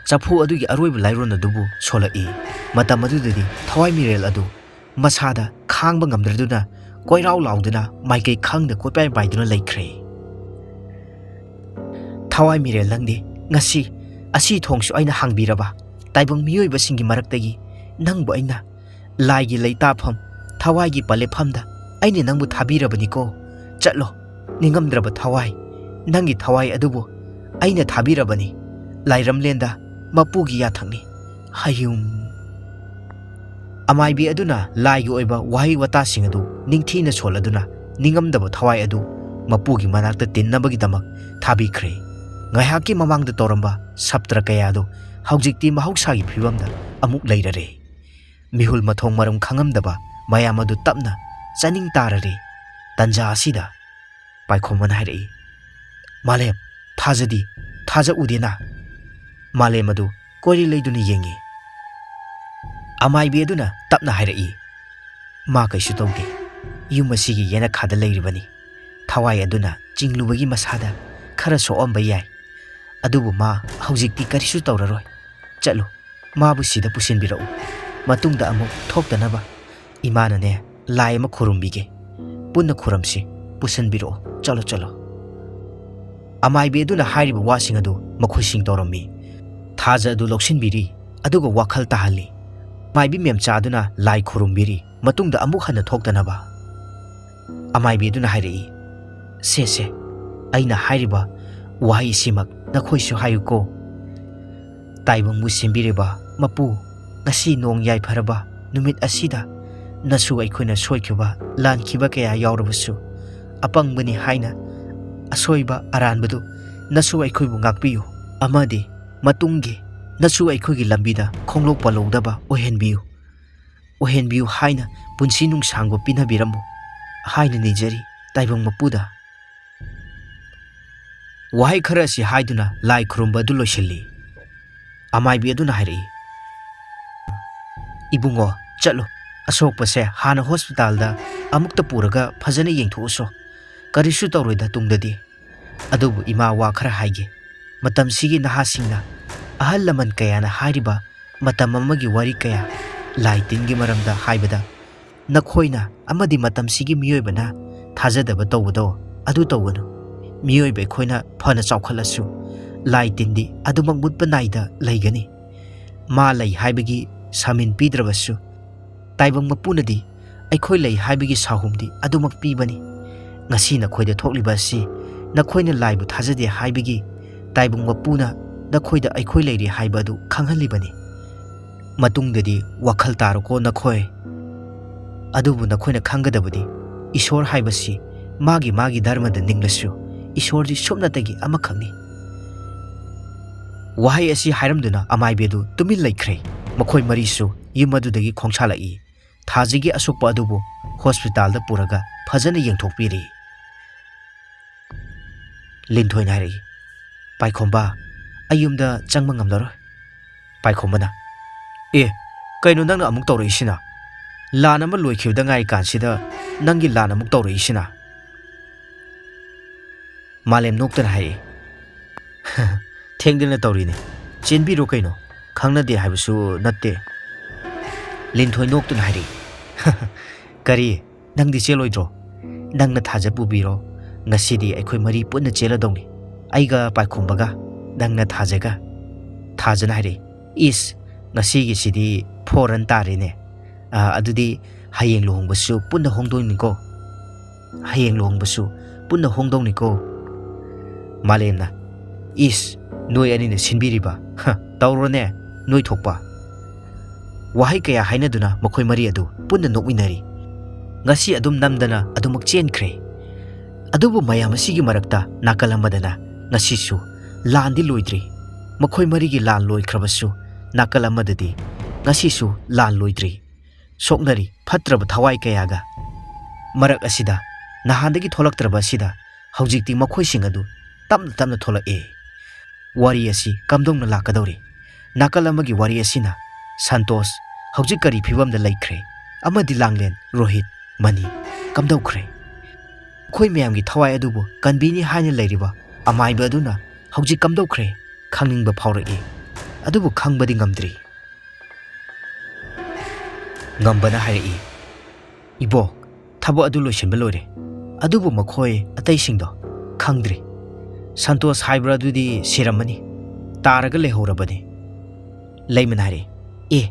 ꯆꯐꯨ ꯑꯗꯨꯒꯤ ꯑꯔꯣꯏꯕ ꯂꯥꯏꯔꯣꯟ ꯑꯗꯨꯕꯨ ꯁꯣꯜꯂꯛꯏ꯫ ꯃꯇꯝ ꯑꯗꯨꯗꯗꯤ ꯊꯋꯥꯏ ꯃꯤꯔꯦꯜ ꯑꯗꯨ ꯃꯁꯥꯗ ꯈꯥꯡꯕ ꯉꯝꯗ꯭ꯔꯗꯨꯅ ꯀꯣꯏꯔꯥꯎ ꯂꯥꯎꯗꯨꯅ ꯃꯥꯏꯀꯩ ꯈꯪꯗ ꯀꯣꯏꯄꯥꯏ ꯄꯥꯏꯗꯨꯅ ꯂꯩꯈ꯭ꯔꯦ꯫ "ꯊꯋꯥꯏ ꯃꯤꯔꯦꯜ ꯅꯪꯗꯤ ꯉꯁꯤ ꯑꯁꯤ ꯊꯣꯡꯁꯨ ꯑꯩꯅ ꯍꯥꯡꯕꯤꯔꯕ? ꯇꯥꯏꯕꯪ ꯃꯤꯑꯣꯏꯕꯁꯤꯡꯒꯤ ꯃꯔꯛꯇꯒꯤ ꯅꯪꯕꯨ ꯑꯩꯅ ꯂꯥꯏꯒꯤ ꯂꯩꯇꯥꯐꯝ, ꯊꯋꯥꯏꯒꯤ ꯄꯂꯦꯐꯝꯗ ꯑꯩꯅ ꯅꯪꯕꯨ ꯊꯥꯕꯤꯔꯕꯅꯤꯀꯣ꯫ ꯆꯠꯂꯣ, ꯅꯤꯡꯉꯝꯗ꯭ꯔꯕ ꯊꯋꯥꯏ, ꯅꯪꯒꯤ ꯊꯋꯥꯏ ꯑꯗꯨꯕꯨ ꯑꯩꯅ ꯊꯥꯕꯤꯔꯕꯅꯤ꯫ ꯂꯥꯏꯔꯝꯂꯦꯟꯗ ꯃꯄꯨꯒꯤ ꯌꯥꯊꯛꯅꯤ꯫ ꯍꯌꯨꯝ"꯫ ꯑꯃꯥꯏꯕꯤ ꯑꯗꯨꯅ ꯂꯥꯏꯒꯤ ꯑꯣꯏꯕ ꯋꯥꯍꯩ ꯋꯥꯇꯥꯁꯤꯡ ꯑꯗꯨ ꯅꯤꯡꯊꯤꯅ ꯁꯣꯜꯂꯗꯨꯅ ꯅꯤꯡꯉꯝꯗꯕ ꯊꯋꯥꯏ ꯑꯗꯨ ꯃꯄꯨꯒꯤ ꯃꯅꯥꯛꯇ ꯇꯤꯟꯅꯕꯒꯤꯗꯃꯛ ꯊꯥꯕꯤꯈ꯭ꯔꯦ꯫ ꯉꯥꯏꯍꯥꯛꯀꯤ ꯃꯃꯥꯡꯗ ꯇꯧꯔꯝꯕ ꯁꯞꯇ꯭ꯔ ꯀꯌꯥꯗꯨ ꯍꯧꯖꯤꯛꯇꯤ ꯃꯍꯧꯁꯥꯒꯤ ꯐꯤꯕꯝꯗ ꯑꯃꯨꯛ ꯂꯩꯔꯔꯦ꯫ ꯃꯤꯍꯨꯜ ꯃꯊꯣꯡ ꯃꯔꯝ ꯈꯪꯉꯝꯗꯕ ꯃꯌꯥꯝ ꯑꯗꯨ ꯇꯞꯅ ꯆꯥꯅꯤꯡ ꯇꯥꯔꯔꯦ꯫ ꯇꯟꯖꯥ ꯑꯁꯤꯗ ꯄꯥꯏꯈꯣꯝꯕꯅ ꯍꯥꯏꯔꯛꯏ, "ꯃꯥꯂꯦꯝ, ꯊꯥꯖꯗꯤ, ꯊꯥꯖ ꯎꯗꯦꯅ?" ꯃꯥꯂꯦꯝ ꯑꯗꯨ ꯀꯣꯏꯔꯤ ꯂꯩꯗꯨꯅ ꯌꯦꯡꯉꯤ꯫ ꯑꯃꯥꯏꯕꯤ ꯑꯗꯨꯅ ꯇꯞꯅ ꯍꯥꯏꯔꯛꯏ, "ꯃꯥ ꯀꯩꯁꯨ ꯇꯧꯗꯦ꯫ ꯌꯨꯝ ꯑꯁꯤꯒꯤ ꯌꯦꯅꯈꯥꯗ ꯂꯩꯔꯤꯕꯅꯤ꯫ ꯊꯋꯥꯏ ꯑꯗꯨꯅ ꯆꯤꯡꯂꯨꯕꯒꯤ ꯃꯁꯥꯗ ꯈꯔ ꯁꯣꯛꯑꯝꯕ ꯌꯥꯏ꯫ ꯑꯗꯨꯕꯨ ꯃꯥ ꯍꯧꯖꯤꯛꯇꯤ ꯀꯔꯤꯁꯨ ꯇꯧꯔꯔꯣꯏ꯫ ꯆꯠꯂꯨ, ꯃꯥꯕꯨ ꯁꯤꯗ ꯄꯨꯁꯤꯟꯕꯤꯔꯛꯎ꯫ ꯃꯇꯨꯡꯗ ꯑꯃꯨꯛ ꯊꯣꯛꯇꯅꯕ ꯏꯃꯥꯅꯅꯦ ꯂꯥꯏ ꯑꯃ ꯈꯨꯔꯨꯝꯕꯤꯒꯦ꯫ ꯄꯨꯟꯅ ꯈꯨꯔꯨꯝꯁꯤ꯫ ꯄꯨꯁꯤꯟꯕꯤꯔꯛꯑꯣ꯫ ꯆꯠꯂꯣ, ꯆꯠꯂꯣ"꯫ ꯑꯃꯥꯏꯕꯤ ꯑꯗꯨꯅ ꯍꯥꯏꯔꯤꯕ ꯋꯥꯁꯤꯡ ꯑꯗꯨ ꯃꯈꯣꯏꯁꯤꯡ ꯇꯧꯔꯝꯃꯤ꯫ ꯊꯥꯖ ꯑꯗꯨ ꯂꯧꯁꯤꯟꯕꯤꯔꯤ, ꯑꯗꯨꯒ ꯋꯥꯈꯜ ꯇꯥꯍꯜꯂꯤ꯫ ꯃꯥꯏꯕꯤ ꯃꯦꯝꯆꯥ ꯑꯗꯨꯅ ꯂꯥꯏ ꯈꯨꯔꯨꯝꯕꯤꯔꯤ, ꯃꯇꯨꯡꯗ ꯑꯃꯨꯛ ꯍꯟꯅ ꯊꯣꯛꯇꯅꯕ꯫ ꯑꯃꯥꯏꯕꯤ ꯑꯗꯨꯅ ꯍꯥꯏꯔꯛꯏ, "ꯁꯦ, ꯁꯦ, ꯑꯩꯅ ꯍꯥꯏꯔꯤꯕ ꯋꯥꯍꯩꯁꯤꯃꯛ ꯅꯈꯣꯏꯁꯨ ꯍꯥꯏꯌꯨꯀꯣ꯫ ꯇꯥꯏꯕꯪꯕꯨ ꯁꯦꯝꯕꯤꯔꯤꯕ ꯃꯄꯨ, ꯉꯁꯤ ꯅꯣꯡ ꯌꯥꯏꯐꯔꯕ ꯅꯨꯃꯤꯠ ꯑꯁꯤꯗ ꯅꯁꯨ ꯑꯩꯈꯣꯏꯅ ꯁꯣꯏꯈꯤꯕ ꯂꯥꯟꯈꯤꯕ ꯀꯌꯥ ꯌꯥꯎꯔꯕꯁꯨ, ꯑꯄꯪꯕꯅꯤ ꯍꯥꯏꯅ ꯑꯁꯣꯏꯕ ꯑꯔꯥꯟꯕꯗꯨ ꯅꯁꯨ ꯑꯩꯈꯣꯏꯕꯨ ꯉꯥꯛꯄꯤꯌꯨ ꯑꯃꯗꯤ ꯃꯇꯨꯡꯒꯤ ꯅꯁꯨ ꯑꯩꯈꯣꯏꯒꯤ ꯂꯝꯕꯤꯗ ꯈꯣꯡꯂꯣꯛ ꯄꯜꯂꯧꯗꯕ ꯑꯣꯏꯍꯟꯕꯤꯌꯨ꯫ ꯑꯣꯏꯍꯟꯕꯤꯌꯨ ꯍꯥꯏꯅ ꯄꯨꯟꯁꯤ ꯅꯨꯡꯁꯥꯡꯕ ꯄꯤꯅꯕꯤꯔꯝꯃꯨ ꯍꯥꯏꯅ ꯅꯤꯖꯔꯤ ꯇꯥꯏꯕꯪ ꯃꯄꯨꯗ꯫ ꯋꯥꯍꯩ ꯈꯔ ꯑꯁꯤ ꯍꯥꯏꯗꯨꯅ ꯂꯥꯏ ꯈꯨꯔꯨꯝꯕ ꯑꯗꯨ ꯂꯣꯏꯁꯤꯜꯂꯤ꯫ ꯑꯃꯥꯏꯕꯤ ꯑꯗꯨꯅ ꯍꯥꯏꯔꯛꯏ, "ꯏꯕꯨꯡꯉꯣ, ꯆꯠꯂꯨ, ꯑꯁꯣꯛꯄꯁꯦ ꯍꯥꯟꯅ ꯍꯣꯁꯄꯤꯇꯥꯜꯗ ꯑꯃꯨꯛꯇ ꯄꯨꯔꯒ ꯐꯖꯅ ꯌꯦꯡꯊꯣꯛꯎꯁꯣ꯫ ꯀꯔꯤꯁꯨ ꯇꯧꯔꯣꯏꯗ ꯇꯨꯡꯗꯗꯤ꯫ ꯑꯗꯨꯕꯨ ꯏꯃꯥ, ꯋꯥ ꯈꯔ ꯍꯥꯏꯒꯦ꯫ ꯃꯇꯝꯁꯤꯒꯤ ꯅꯍꯥꯁꯤꯡꯅ, ꯑꯍꯜ ꯂꯃꯟ ꯀꯌꯥꯅ ꯍꯥꯏꯔꯤꯕ ꯃꯇꯝ ꯑꯃꯒꯤ ꯋꯥꯔꯤ ꯀꯌꯥ, ꯂꯥꯏ ꯇꯤꯟꯒꯤ ꯃꯔꯝꯗ ꯍꯥꯏꯕꯗ, ꯅꯈꯣꯏꯅ ꯑꯃꯗꯤ ꯃꯇꯝꯁꯤꯒꯤ ꯃꯤꯑꯣꯏꯕꯅ ꯊꯥꯖꯗꯕ ꯇꯧꯕꯗꯣ ꯑꯗꯨ ꯇꯧꯒꯅꯨ꯫ ꯃꯤꯑꯣꯏꯕ ꯑꯩꯈꯣꯏꯅ ꯐꯅ ꯆꯥꯎꯈꯠꯂꯁꯨ, ꯂꯥꯏ ꯇꯤꯟꯗꯤ ꯑꯗꯨꯃꯛ ꯃꯨꯠꯄ ꯅꯥꯏꯗ ꯂꯩꯒꯅꯤ꯫ ꯃꯥ ꯂꯩ ꯍꯥꯏꯕꯒꯤ ꯁꯥꯃꯤꯟ ꯄꯤꯗ꯭ꯔꯕꯁꯨ, ꯇꯥꯏꯕꯪ ꯃꯄꯨꯅꯗꯤ ꯑꯩꯈꯣꯏ ꯂꯩ ꯍꯥꯏꯕꯒꯤ ꯁꯥꯍꯨꯝꯗꯤ ꯑꯗꯨꯃꯛ ꯄꯤꯕꯅꯤ꯫ ꯉꯁꯤ ꯅꯈꯣꯏꯗ ꯊꯣꯛꯂꯤꯕ ꯑꯁꯤ ꯅꯈꯣꯏꯅ ꯂꯥꯏꯕꯨ ꯊꯥꯖꯗꯦ ꯍꯥꯏꯕꯒꯤ, ꯇꯥꯏꯕꯪ ꯃꯄꯨꯅ ꯅꯈꯣꯏꯗ ꯑꯩꯈꯣꯏ ꯂꯩꯔꯤ ꯍꯥꯏꯕ ꯑꯗꯨ ꯈꯪꯍꯜꯂꯤꯕꯅꯤ꯫ ꯃꯇꯨꯡꯗꯗꯤ ꯋꯥꯈꯜ ꯇꯥꯔꯣꯀꯣ ꯅꯈꯣꯏ꯫ ꯑꯗꯨꯕꯨ ꯅꯈꯣꯏꯅ ꯈꯪꯒꯗꯕꯗꯤ, ꯏꯁꯣꯔ ꯍꯥꯏꯕꯁꯤ ꯃꯥꯒꯤ ꯃꯥꯒꯤ ꯙꯔꯃꯗ ꯅꯤꯡꯂꯁꯨ, ꯏꯁꯣꯔꯗꯤ ꯁꯨꯞꯅꯇꯒꯤ ꯑꯃꯈꯛꯅꯤ꯫" ꯋꯥꯍꯩ ꯑꯁꯤ ꯍꯥꯏꯔꯝꯗꯨꯅ ꯑꯃꯥꯏꯕꯤ ꯑꯗꯨ ꯇꯨꯃꯤꯟ ꯂꯩꯈ꯭ꯔꯦ꯫ ꯃꯈꯣꯏ ꯃꯔꯤꯁꯨ ꯌꯨꯝ ꯑꯗꯨꯗꯒꯤ ꯈꯣꯡꯁꯥꯜꯂꯛꯏ꯫ ꯊꯥꯖꯒꯤ ꯑꯁꯣꯛꯄ ꯑꯗꯨꯕꯨ ꯍꯣꯁꯄꯤꯇꯥꯜꯗ ꯄꯨꯔꯒ ꯐꯖꯅ ꯌꯦꯡꯊꯣꯛꯄꯤꯔꯤ꯫ ꯂꯤꯟꯊꯣꯏꯅ ꯍꯥꯏꯔꯛꯏ, "ꯄꯥꯏꯈꯣꯝꯕ, ꯑꯩ ꯌꯨꯝꯗ ꯆꯪꯕ ꯉꯝꯂꯔꯣꯏ꯫" ꯄꯥꯏꯈꯣꯝꯕꯅ, "ꯑꯦ, ꯀꯩꯅꯣ ꯅꯪꯅ ꯑꯃꯨꯛ ꯇꯧꯔꯛꯏꯁꯤꯅ? ꯂꯥꯟ ꯑꯃ ꯂꯣꯏꯈꯤꯕꯗ ꯉꯥꯏꯔꯤ ꯀꯥꯟꯁꯤꯗ ꯅꯪꯒꯤ ꯂꯥꯟ ꯑꯃꯨꯛ ꯇꯧꯔꯛꯏꯁꯤꯅ?" ꯃꯥꯂꯦꯝ ꯅꯣꯛꯇꯅ ꯍꯥꯏꯔꯛꯏ, "ꯊꯦꯡꯗꯅ ꯇꯧꯔꯤꯅꯦ꯫ ꯆꯦꯟꯕꯤꯔꯣ ꯀꯩꯅꯣ, ꯈꯪꯅꯗꯦ ꯍꯥꯏꯕꯁꯨ ꯅꯠꯇꯦ꯫" ꯂꯤꯟꯊꯣꯏ ꯅꯣꯛꯇꯨꯅ ꯍꯥꯏꯔꯛꯏ, "ꯀꯔꯤ? ꯅꯪꯗꯤ ꯆꯦꯜꯂꯣꯏꯗ꯭ꯔꯣ? ꯅꯪꯅ ꯊꯥꯖ ꯄꯨꯕꯤꯔꯣ꯫ ꯉꯁꯤꯗꯤ ꯑꯩꯈꯣꯏ ꯃꯔꯤ ꯄꯨꯟꯅ ꯆꯦꯜꯂꯗꯧꯅꯤ꯫ ꯑꯩꯒ ꯄꯥꯏꯈꯣꯝꯕꯒ, ꯅꯪꯅ ꯊꯥꯖꯒ꯫" ꯊꯥꯖꯅ ꯍꯥꯏꯔꯛꯏ, "ꯏꯁ, ꯉꯁꯤꯒꯤꯁꯤꯗꯤ ꯐꯣꯔ ꯔꯟ ꯇꯥꯔꯦꯅꯦ꯫ ꯑ, ꯑꯗꯨꯗꯤ ꯍꯌꯦꯡ ꯂꯨꯍꯣꯡꯕꯁꯨ ꯄꯨꯟꯅ ꯍꯣꯡꯗꯣꯏꯅꯤꯀꯣ꯫ ꯍꯌꯦꯡ ꯂꯨꯍꯣꯡꯕꯁꯨ ꯄꯨꯟꯅ ꯍꯣꯡꯗꯧꯅꯤꯀꯣ꯫" ꯃꯥꯂꯦꯝꯅ, "ꯏꯁ, ꯅꯣꯏ ꯑꯅꯤꯅ ꯁꯤꯟꯕꯤꯔꯤꯕ? ꯍ, ꯇꯧꯔꯣꯅꯦ, ꯅꯣꯏ ꯊꯣꯛꯄ꯫" ꯋꯥꯍꯩ ꯀꯌꯥ ꯍꯥꯏꯅꯗꯨꯅ ꯃꯈꯣꯏ ꯃꯔꯤ ꯑꯗꯨ ꯄꯨꯟꯅ ꯅꯣꯛꯃꯤꯟꯅꯔꯤ꯫ ꯉꯁꯤ ꯑꯗꯨꯝ ꯅꯝꯗꯅ ꯑꯗꯨꯃꯛ ꯆꯦꯟꯈ꯭ꯔꯦ꯫ ꯑꯗꯨꯕꯨ ꯃꯌꯥꯝ ꯑꯁꯤꯒꯤ ꯃꯔꯛꯇ ꯅꯥꯀꯜ ꯑꯃꯗꯅ ꯉꯁꯤꯁꯨ ꯂꯥꯟꯗꯤ ꯂꯣꯏꯗ꯭ꯔꯤ꯫ ꯃꯈꯣꯏ ꯃꯔꯤꯒꯤ ꯂꯥꯟ ꯂꯣꯏꯈ꯭ꯔꯕꯁꯨ, ꯅꯥꯀꯜ ꯑꯃꯗꯗꯤ ꯉꯁꯤꯁꯨ ꯂꯥꯟ ꯂꯣꯏꯗ꯭ꯔꯤ꯫ ꯁꯣꯛꯅꯔꯤ ꯐꯠꯇ꯭ꯔꯕ ꯊꯋꯥꯏ ꯀꯌꯥꯒ꯫ ꯃꯔꯛ ꯑꯁꯤꯗ ꯅꯍꯥꯟꯗꯒꯤ ꯊꯣꯛꯂꯛꯇ꯭ꯔꯕ ꯑꯁꯤꯗ ꯍꯧꯖꯤꯛꯇꯤ ꯃꯈꯣꯏꯁꯤꯡ ꯑꯗꯨ ꯇꯞꯅ ꯇꯞꯅ ꯊꯣꯛꯂꯛꯑꯦ꯫ ꯋꯥꯔꯤ ꯑꯁꯤ ꯀꯝꯗꯧꯅ ꯂꯥꯛꯀꯗꯧꯔꯤ? ꯅꯥꯀꯜ ꯑꯃꯒꯤ ꯋꯥꯔꯤ ꯑꯁꯤꯅ ꯁꯟꯇꯣꯁ ꯍꯧꯖꯤꯛ ꯀꯔꯤ ꯐꯤꯕꯝꯗ ꯂꯩꯈ꯭ꯔꯦ ꯑꯃꯗꯤ ꯂꯥꯡꯂꯦꯟ, ꯔꯣꯍꯤꯠ, ꯃꯅꯤ ꯀꯝꯗꯧꯈ꯭ꯔꯦ? ꯑꯩꯈꯣꯏ ꯃꯌꯥꯝꯒꯤ ꯊꯋꯥꯏ ꯑꯗꯨꯕꯨ ꯀꯟꯕꯤꯅꯤ ꯍꯥꯏꯅ ꯂꯩꯔꯤꯕ ꯑꯃꯥꯏꯕ ꯑꯗꯨꯅ ꯍꯧꯖꯤꯛ ꯀꯝꯗꯧꯈ꯭ꯔꯦ ꯈꯪꯅꯤꯡꯕ ꯐꯥꯎꯔꯛꯏ꯫ ꯑꯗꯨꯕꯨ ꯈꯪꯕꯗꯤ ꯉꯝꯗ꯭ꯔꯤ꯫ ꯉꯝꯕꯅ ꯍꯥꯏꯔꯛꯏ, "ꯏꯕꯣꯛ, ꯊꯕꯛ ꯑꯗꯨ ꯂꯣꯏꯁꯤꯟꯕ ꯂꯣꯏꯔꯦ꯫ ꯑꯗꯨꯕꯨ ꯃꯈꯣꯏ ꯑꯇꯩꯁꯤꯡꯗꯣ ꯈꯪꯗ꯭ꯔꯤ꯫ ꯁꯟꯇꯣꯁ ꯍꯥꯏꯕ꯭ꯔꯥ ꯑꯗꯨꯗꯤ ꯁꯤꯔꯝꯃꯅꯤ꯫ ꯇꯥꯔꯒ ꯂꯩꯍꯧꯔꯕꯅꯤ꯫" ꯂꯩꯃꯅ ꯍꯥꯏꯔꯛꯏ, "ꯑꯦ,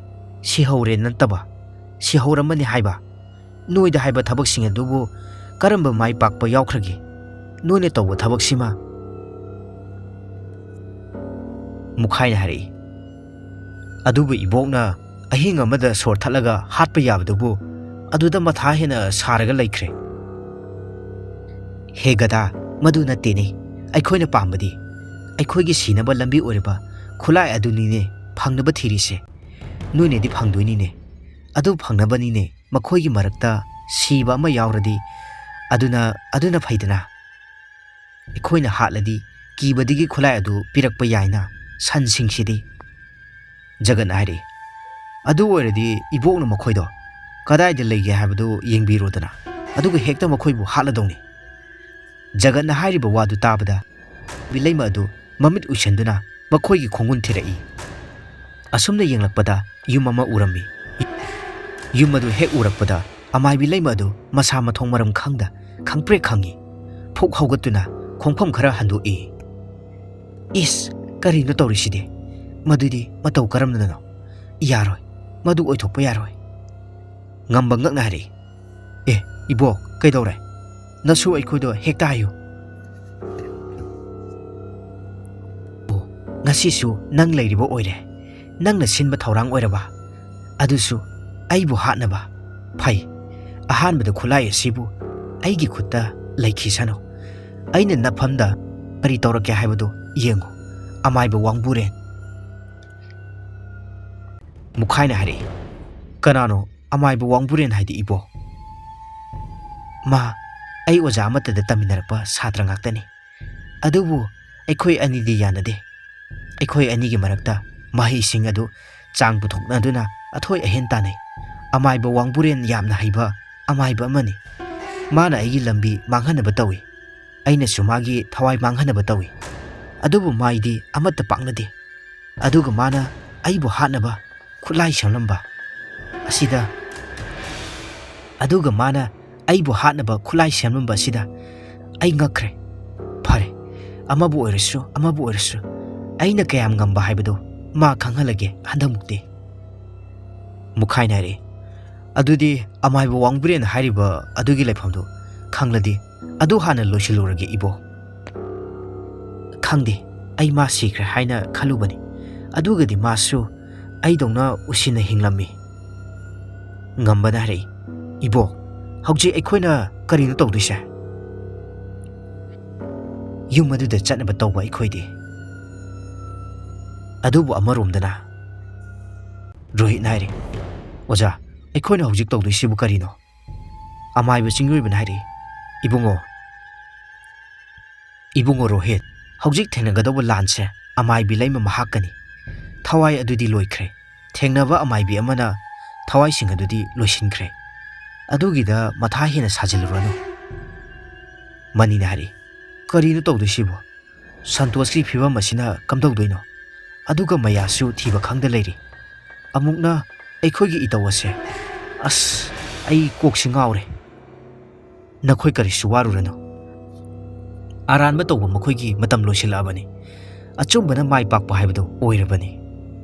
ꯁꯤꯍꯧꯔꯦ ꯅꯠꯇꯕ, ꯁꯤꯍꯧꯔꯝꯃꯅꯤ ꯍꯥꯏꯕ꯫ ꯅꯣꯏꯗ ꯍꯥꯏꯕ ꯊꯕꯛꯁꯤꯡ ꯑꯗꯨꯕꯨ ꯀꯔꯝꯕ ꯃꯥꯏ ꯄꯥꯛꯄ ꯌꯥꯎꯈ꯭ꯔꯒꯦ? ꯅꯣꯏꯅ ꯇꯧꯕ ꯊꯕꯛꯁꯤꯃ?" ꯃꯨꯈꯥꯏꯅ ꯍꯥꯏꯔꯛꯏ, "ꯑꯗꯨꯕꯨ ꯏꯕꯣꯛꯅ ꯑꯍꯤꯡ ꯑꯃꯗ ꯁꯣꯔ ꯊꯠꯂꯒ ꯍꯥꯠꯄ ꯌꯥꯕꯗꯨꯕꯨ ꯑꯗꯨꯗ ꯃꯊꯥ ꯍꯦꯟꯅ ꯁꯥꯔꯒ ꯂꯩꯈ꯭ꯔꯦ꯫" "ꯍꯦ ꯒꯗꯥ, ꯃꯗꯨ ꯅꯠꯇꯦꯅꯦ꯫ ꯑꯩꯈꯣꯏꯅ ꯄꯥꯝꯕꯗꯤ ꯑꯩꯈꯣꯏꯒꯤ ꯁꯤꯅꯕ ꯂꯝꯕꯤ ꯑꯣꯏꯔꯕ ꯈꯨꯠꯂꯥꯏ ꯑꯗꯨꯅꯤꯅꯦ ꯐꯪꯅꯕ ꯊꯤꯔꯤꯁꯦ꯫ ꯅꯣꯏꯅꯗꯤ ꯐꯪꯗꯣꯏꯅꯤꯅꯦ꯫ ꯑꯗꯨ ꯐꯪꯅꯕꯅꯤꯅꯦ ꯃꯈꯣꯏꯒꯤ ꯃꯔꯛꯇ ꯁꯤꯕ ꯑꯃ ꯌꯥꯎꯔꯗꯤ ꯑꯗꯨꯅ, ꯑꯗꯨꯅ ꯐꯩꯗꯅ꯫ ꯑꯩꯈꯣꯏꯅ ꯍꯥꯠꯂꯗꯤ ꯀꯤꯕꯗꯒꯤ ꯈꯨꯠꯂꯥꯏ ꯑꯗꯨ ꯄꯤꯔꯛꯄ ꯌꯥꯏꯅ ꯁꯟꯁꯤꯡꯁꯤꯗꯤ꯫" ꯖꯒꯠꯅ ꯍꯥꯏꯔꯛꯏ, "ꯑꯗꯨ ꯑꯣꯏꯔꯗꯤ ꯏꯕꯣꯛꯅ ꯃꯈꯣꯏꯗꯣ ꯀꯗꯥꯏꯗ ꯂꯩꯒꯦ ꯍꯥꯏꯕꯗꯨ ꯌꯦꯡꯕꯤꯔꯣꯗꯅ, ꯑꯗꯨꯒ ꯍꯦꯛꯇ ꯃꯈꯣꯏꯕꯨ ꯍꯥꯠꯂꯗꯧꯅꯤ꯫" ꯖꯒꯠꯅ ꯍꯥꯏꯔꯤꯕ ꯋꯥꯗꯨ ꯇꯥꯕꯗ ꯕꯤꯂꯩꯃ ꯑꯗꯨ ꯃꯃꯤꯠ ꯎꯏꯁꯟꯗꯨꯅ ꯃꯈꯣꯏꯒꯤ ꯈꯣꯡꯒꯨꯟ ꯊꯤꯔꯛꯏ꯫ ꯑꯁꯨꯝꯅ ꯌꯦꯡꯂꯛꯄꯗ ꯌꯨꯝ ꯑꯃ ꯎꯔꯝꯃꯤ꯫ ꯌꯨꯝ ꯑꯗꯨ ꯍꯦꯛ ꯎꯔꯛꯄꯗ ꯑꯃꯥꯏꯕꯤ ꯂꯩꯃ ꯑꯗꯨ ꯃꯁꯥ ꯃꯊꯣꯡ ꯃꯔꯝ ꯈꯪꯗ ꯈꯪꯄ꯭ꯔꯦꯛ ꯈꯪꯉꯤ꯫ ꯐꯨꯛ ꯍꯧꯒꯠꯇꯨꯅ ꯈꯣꯡꯐꯝ ꯈꯔ ꯍꯟꯗꯣꯛꯏ꯫ "ꯏꯁ, ꯀꯔꯤꯅꯣ ꯇꯧꯔꯤꯁꯤꯗꯤ? ꯃꯗꯨꯗꯤ ꯃꯇꯧ ꯀꯔꯝꯅꯅꯣ? ꯌꯥꯔꯣꯏ, ꯃꯗꯨ ꯑꯣꯏꯊꯣꯛꯄ ꯌꯥꯔꯣꯏ꯫" ꯉꯝꯕ ꯉꯛꯅ ꯍꯥꯏꯔꯛꯏ, "ꯑꯦ, ꯏꯕꯣꯛ, ꯀꯩꯗꯧꯔꯦ? ꯅꯁꯨ ꯑꯩꯈꯣꯏꯗꯣ ꯍꯦꯛꯇ ꯍꯥꯏꯌꯨ꯫" "ꯑꯣ, ꯉꯁꯤꯁꯨ ꯅꯪ ꯂꯩꯔꯤꯕ ꯑꯣꯏꯔꯦ꯫ ꯅꯪꯅ ꯁꯤꯟꯕ ꯊꯧꯔꯥꯡ ꯑꯣꯏꯔꯕ, ꯑꯗꯨꯁꯨ ꯑꯩꯕꯨ ꯍꯥꯠꯅꯕ꯫ ꯐꯩ, ꯑꯍꯥꯟꯕꯗ ꯈꯨꯠꯂꯥꯏ ꯑꯁꯤꯕꯨ ꯑꯩꯒꯤ ꯈꯨꯠꯇ ꯂꯩꯈꯤꯁꯅꯨ꯫ ꯑꯩꯅ ꯅꯐꯝꯗ ꯀꯔꯤ ꯇꯧꯔꯛꯀꯦ ꯍꯥꯏꯕꯗꯨ ꯌꯦꯡꯉꯨ, ꯑꯃꯥꯏꯕ ꯋꯥꯡꯕꯨꯔꯦꯟ꯫" ꯃꯨꯈꯥꯏꯅ ꯍꯥꯏꯔꯛꯏ, "ꯀꯅꯥꯅꯣ ꯑꯃꯥꯏꯕ ꯋꯥꯡꯕꯨꯔꯦꯟ ꯍꯥꯏꯗꯤ ꯏꯕꯣ꯫ ꯃꯥ ꯑꯩ ꯑꯣꯖꯥ ꯑꯃꯠꯇꯗ ꯇꯝꯃꯤꯟꯅꯔꯛꯄ ꯁꯥꯇ꯭ꯔ ꯉꯥꯛꯇꯅꯤ꯫ ꯑꯗꯨꯕꯨ ꯑꯩꯈꯣꯏ ꯑꯅꯤꯗꯤ ꯌꯥꯅꯗꯦ꯫ ꯑꯩꯈꯣꯏ ꯑꯅꯤꯒꯤ ꯃꯔꯛꯇ ꯃꯍꯩꯁꯤꯡ ꯑꯗꯨ ꯆꯥꯡ ꯄꯨꯊꯣꯛꯅꯗꯨꯅ ꯑꯊꯣꯏ ꯑꯍꯦꯟ ꯇꯥꯟꯅꯩ꯫ ꯑꯃꯥꯏꯕ ꯋꯥꯡꯕꯨꯔꯦꯟ ꯌꯥꯝꯅ ꯍꯩꯕ ꯑꯃꯥꯏꯕ ꯑꯃꯅꯤ꯫ ꯃꯥꯅ ꯑꯩꯒꯤ ꯂꯝꯕꯤ ꯃꯥꯡꯍꯟꯅꯕ ꯇꯧꯏ꯫ ꯑꯩꯅꯁꯨ ꯃꯥꯒꯤ ꯊꯋꯥꯏ ꯃꯥꯡꯍꯟꯅꯕ ꯇꯧꯏ꯫ ꯑꯗꯨꯕꯨ ꯃꯥꯏꯗꯤ ꯑꯃꯠꯇ ꯄꯥꯛꯅꯗꯦ꯫ ꯑꯗꯨꯒ ꯃꯥꯅ ꯑꯩꯕꯨ ꯍꯥꯠꯅꯕ ꯈꯨꯠꯂꯥꯏ ꯁꯦꯝꯂꯝꯕ ꯑꯁꯤꯗ, ꯑꯗꯨꯒ ꯃꯥꯅ ꯑꯩꯕꯨ ꯍꯥꯠꯅꯕ ꯈꯨꯠꯂꯥꯏ ꯁꯦꯝꯂꯝꯕ ꯑꯁꯤꯗ ꯑꯩ ꯉꯛꯈ꯭ꯔꯦ꯫ ꯐꯔꯦ, ꯑꯃꯕꯨ ꯑꯣꯏꯔꯁꯨ, ꯑꯃꯕꯨ ꯑꯣꯏꯔꯁꯨ, ꯑꯩꯅ ꯀꯌꯥꯝ ꯉꯝꯕ ꯍꯥꯏꯕꯗꯨ ꯃꯥ ꯈꯪꯍꯜꯂꯒꯦ ꯍꯟꯗꯛꯃꯨꯛꯇꯤ꯫ ꯃꯨꯈꯥꯏꯅ ꯍꯥꯏꯔꯛꯏ, "ꯑꯗꯨꯗꯤ ꯑꯃꯥꯏꯕ ꯋꯥꯡꯕ꯭ꯔꯦꯟ ꯍꯥꯏꯔꯤꯕ ꯑꯗꯨꯒꯤ ꯂꯩꯐꯝꯗꯨ ꯈꯪꯂꯗꯤ ꯑꯗꯨ ꯍꯥꯟꯅ ꯂꯣꯏꯁꯤꯜꯂꯨꯔꯒꯦ ꯏꯕꯣ꯫" "ꯈꯪꯗꯦ, ꯑꯩ ꯃꯥ ꯁꯤꯈ꯭ꯔꯦ ꯍꯥꯏꯅ ꯈꯜꯂꯨꯕꯅꯤ꯫ ꯑꯗꯨꯒꯗꯤ ꯃꯥꯁꯨ ꯑꯩꯗꯧꯅ ꯎꯁꯤꯟꯅ ꯍꯤꯡꯂꯝꯃꯤ꯫" ꯉꯝꯕꯅ ꯍꯥꯏꯔꯛꯏ, "ꯏꯕꯣ, ꯍꯧꯖꯤꯛ ꯑꯩꯈꯣꯏꯅ ꯀꯔꯤꯅꯣ ꯇꯧꯗꯣꯏꯁꯦ? ꯌꯨꯝ ꯑꯗꯨꯗ ꯆꯠꯅꯕ ꯇꯧꯕ ꯑꯩꯈꯣꯏꯗꯤ꯫" ꯑꯗꯨꯕꯨ ꯑꯃꯔꯣꯝꯗꯅ ꯔꯣꯍꯤꯠꯅ ꯍꯥꯏꯔꯤ, "ꯑꯣꯖꯥ, ꯑꯩꯈꯣꯏꯅ ꯍꯧꯖꯤꯛ ꯇꯧꯗꯣꯏꯁꯤꯕꯨ ꯀꯔꯤꯅꯣ?" ꯑꯃꯥꯏꯕ ꯆꯤꯡꯂꯣꯏꯕꯅ ꯍꯥꯏꯔꯤ, "ꯏꯕꯨꯡꯉꯣ, ꯏꯕꯨꯡꯉꯣ ꯔꯣꯍꯤꯠ, ꯍꯧꯖꯤꯛ ꯊꯦꯡꯅꯒꯗꯧꯕ ꯂꯥꯟꯁꯦ ꯑꯃꯥꯏꯕꯤ ꯂꯩꯃ ꯃꯍꯥꯛꯀꯅꯤ꯫ ꯊꯋꯥꯏ ꯑꯗꯨꯗꯤ ꯂꯣꯏꯈ꯭ꯔꯦ꯫ ꯊꯦꯡꯅꯕ ꯑꯃꯥꯏꯕꯤ ꯑꯃꯅ ꯊꯋꯥꯏꯁꯤꯡ ꯑꯗꯨꯗꯤ ꯂꯣꯏꯁꯤꯟꯈ꯭ꯔꯦ꯫ ꯑꯗꯨꯒꯤꯗ ꯃꯊꯥ ꯍꯦꯟꯅ ꯁꯥꯖꯤꯜꯂꯨꯔꯅꯨ꯫" ꯃꯅꯤꯅ ꯍꯥꯏꯔꯤ, "ꯀꯔꯤꯅꯣ ꯇꯧꯗꯣꯏꯁꯤꯕꯣ? ꯁꯟꯇꯣꯁꯀꯤ ꯐꯤꯕꯝ ꯑꯁꯤꯅ ꯀꯝꯗꯧꯗꯣꯏꯅꯣ? ꯑꯗꯨꯒ ꯃꯌꯥꯁꯨ ꯊꯤꯕ ꯈꯪꯗ ꯂꯩꯔꯤ꯫ ꯑꯃꯨꯛꯅ ꯑꯩꯈꯣꯏꯒꯤ ꯏꯇꯧ ꯑꯁꯦ, ꯑꯁ, ꯑꯩ ꯀꯣꯛꯁꯤ ꯉꯥꯎꯔꯦ꯫" "ꯅꯈꯣꯏ ꯀꯔꯤꯁꯨ ꯋꯥꯔꯨꯔꯅꯨ꯫ ꯑꯔꯥꯟꯕ ꯇꯧꯕ ꯃꯈꯣꯏꯒꯤ ꯃꯇꯝ ꯂꯣꯏꯁꯤꯜꯂꯛꯑꯕꯅꯤ꯫ ꯑꯆꯨꯝꯕꯅ ꯃꯥꯏ ꯄꯥꯛꯄ ꯍꯥꯏꯕꯗꯨ ꯑꯣꯏꯔꯕꯅꯤ꯫"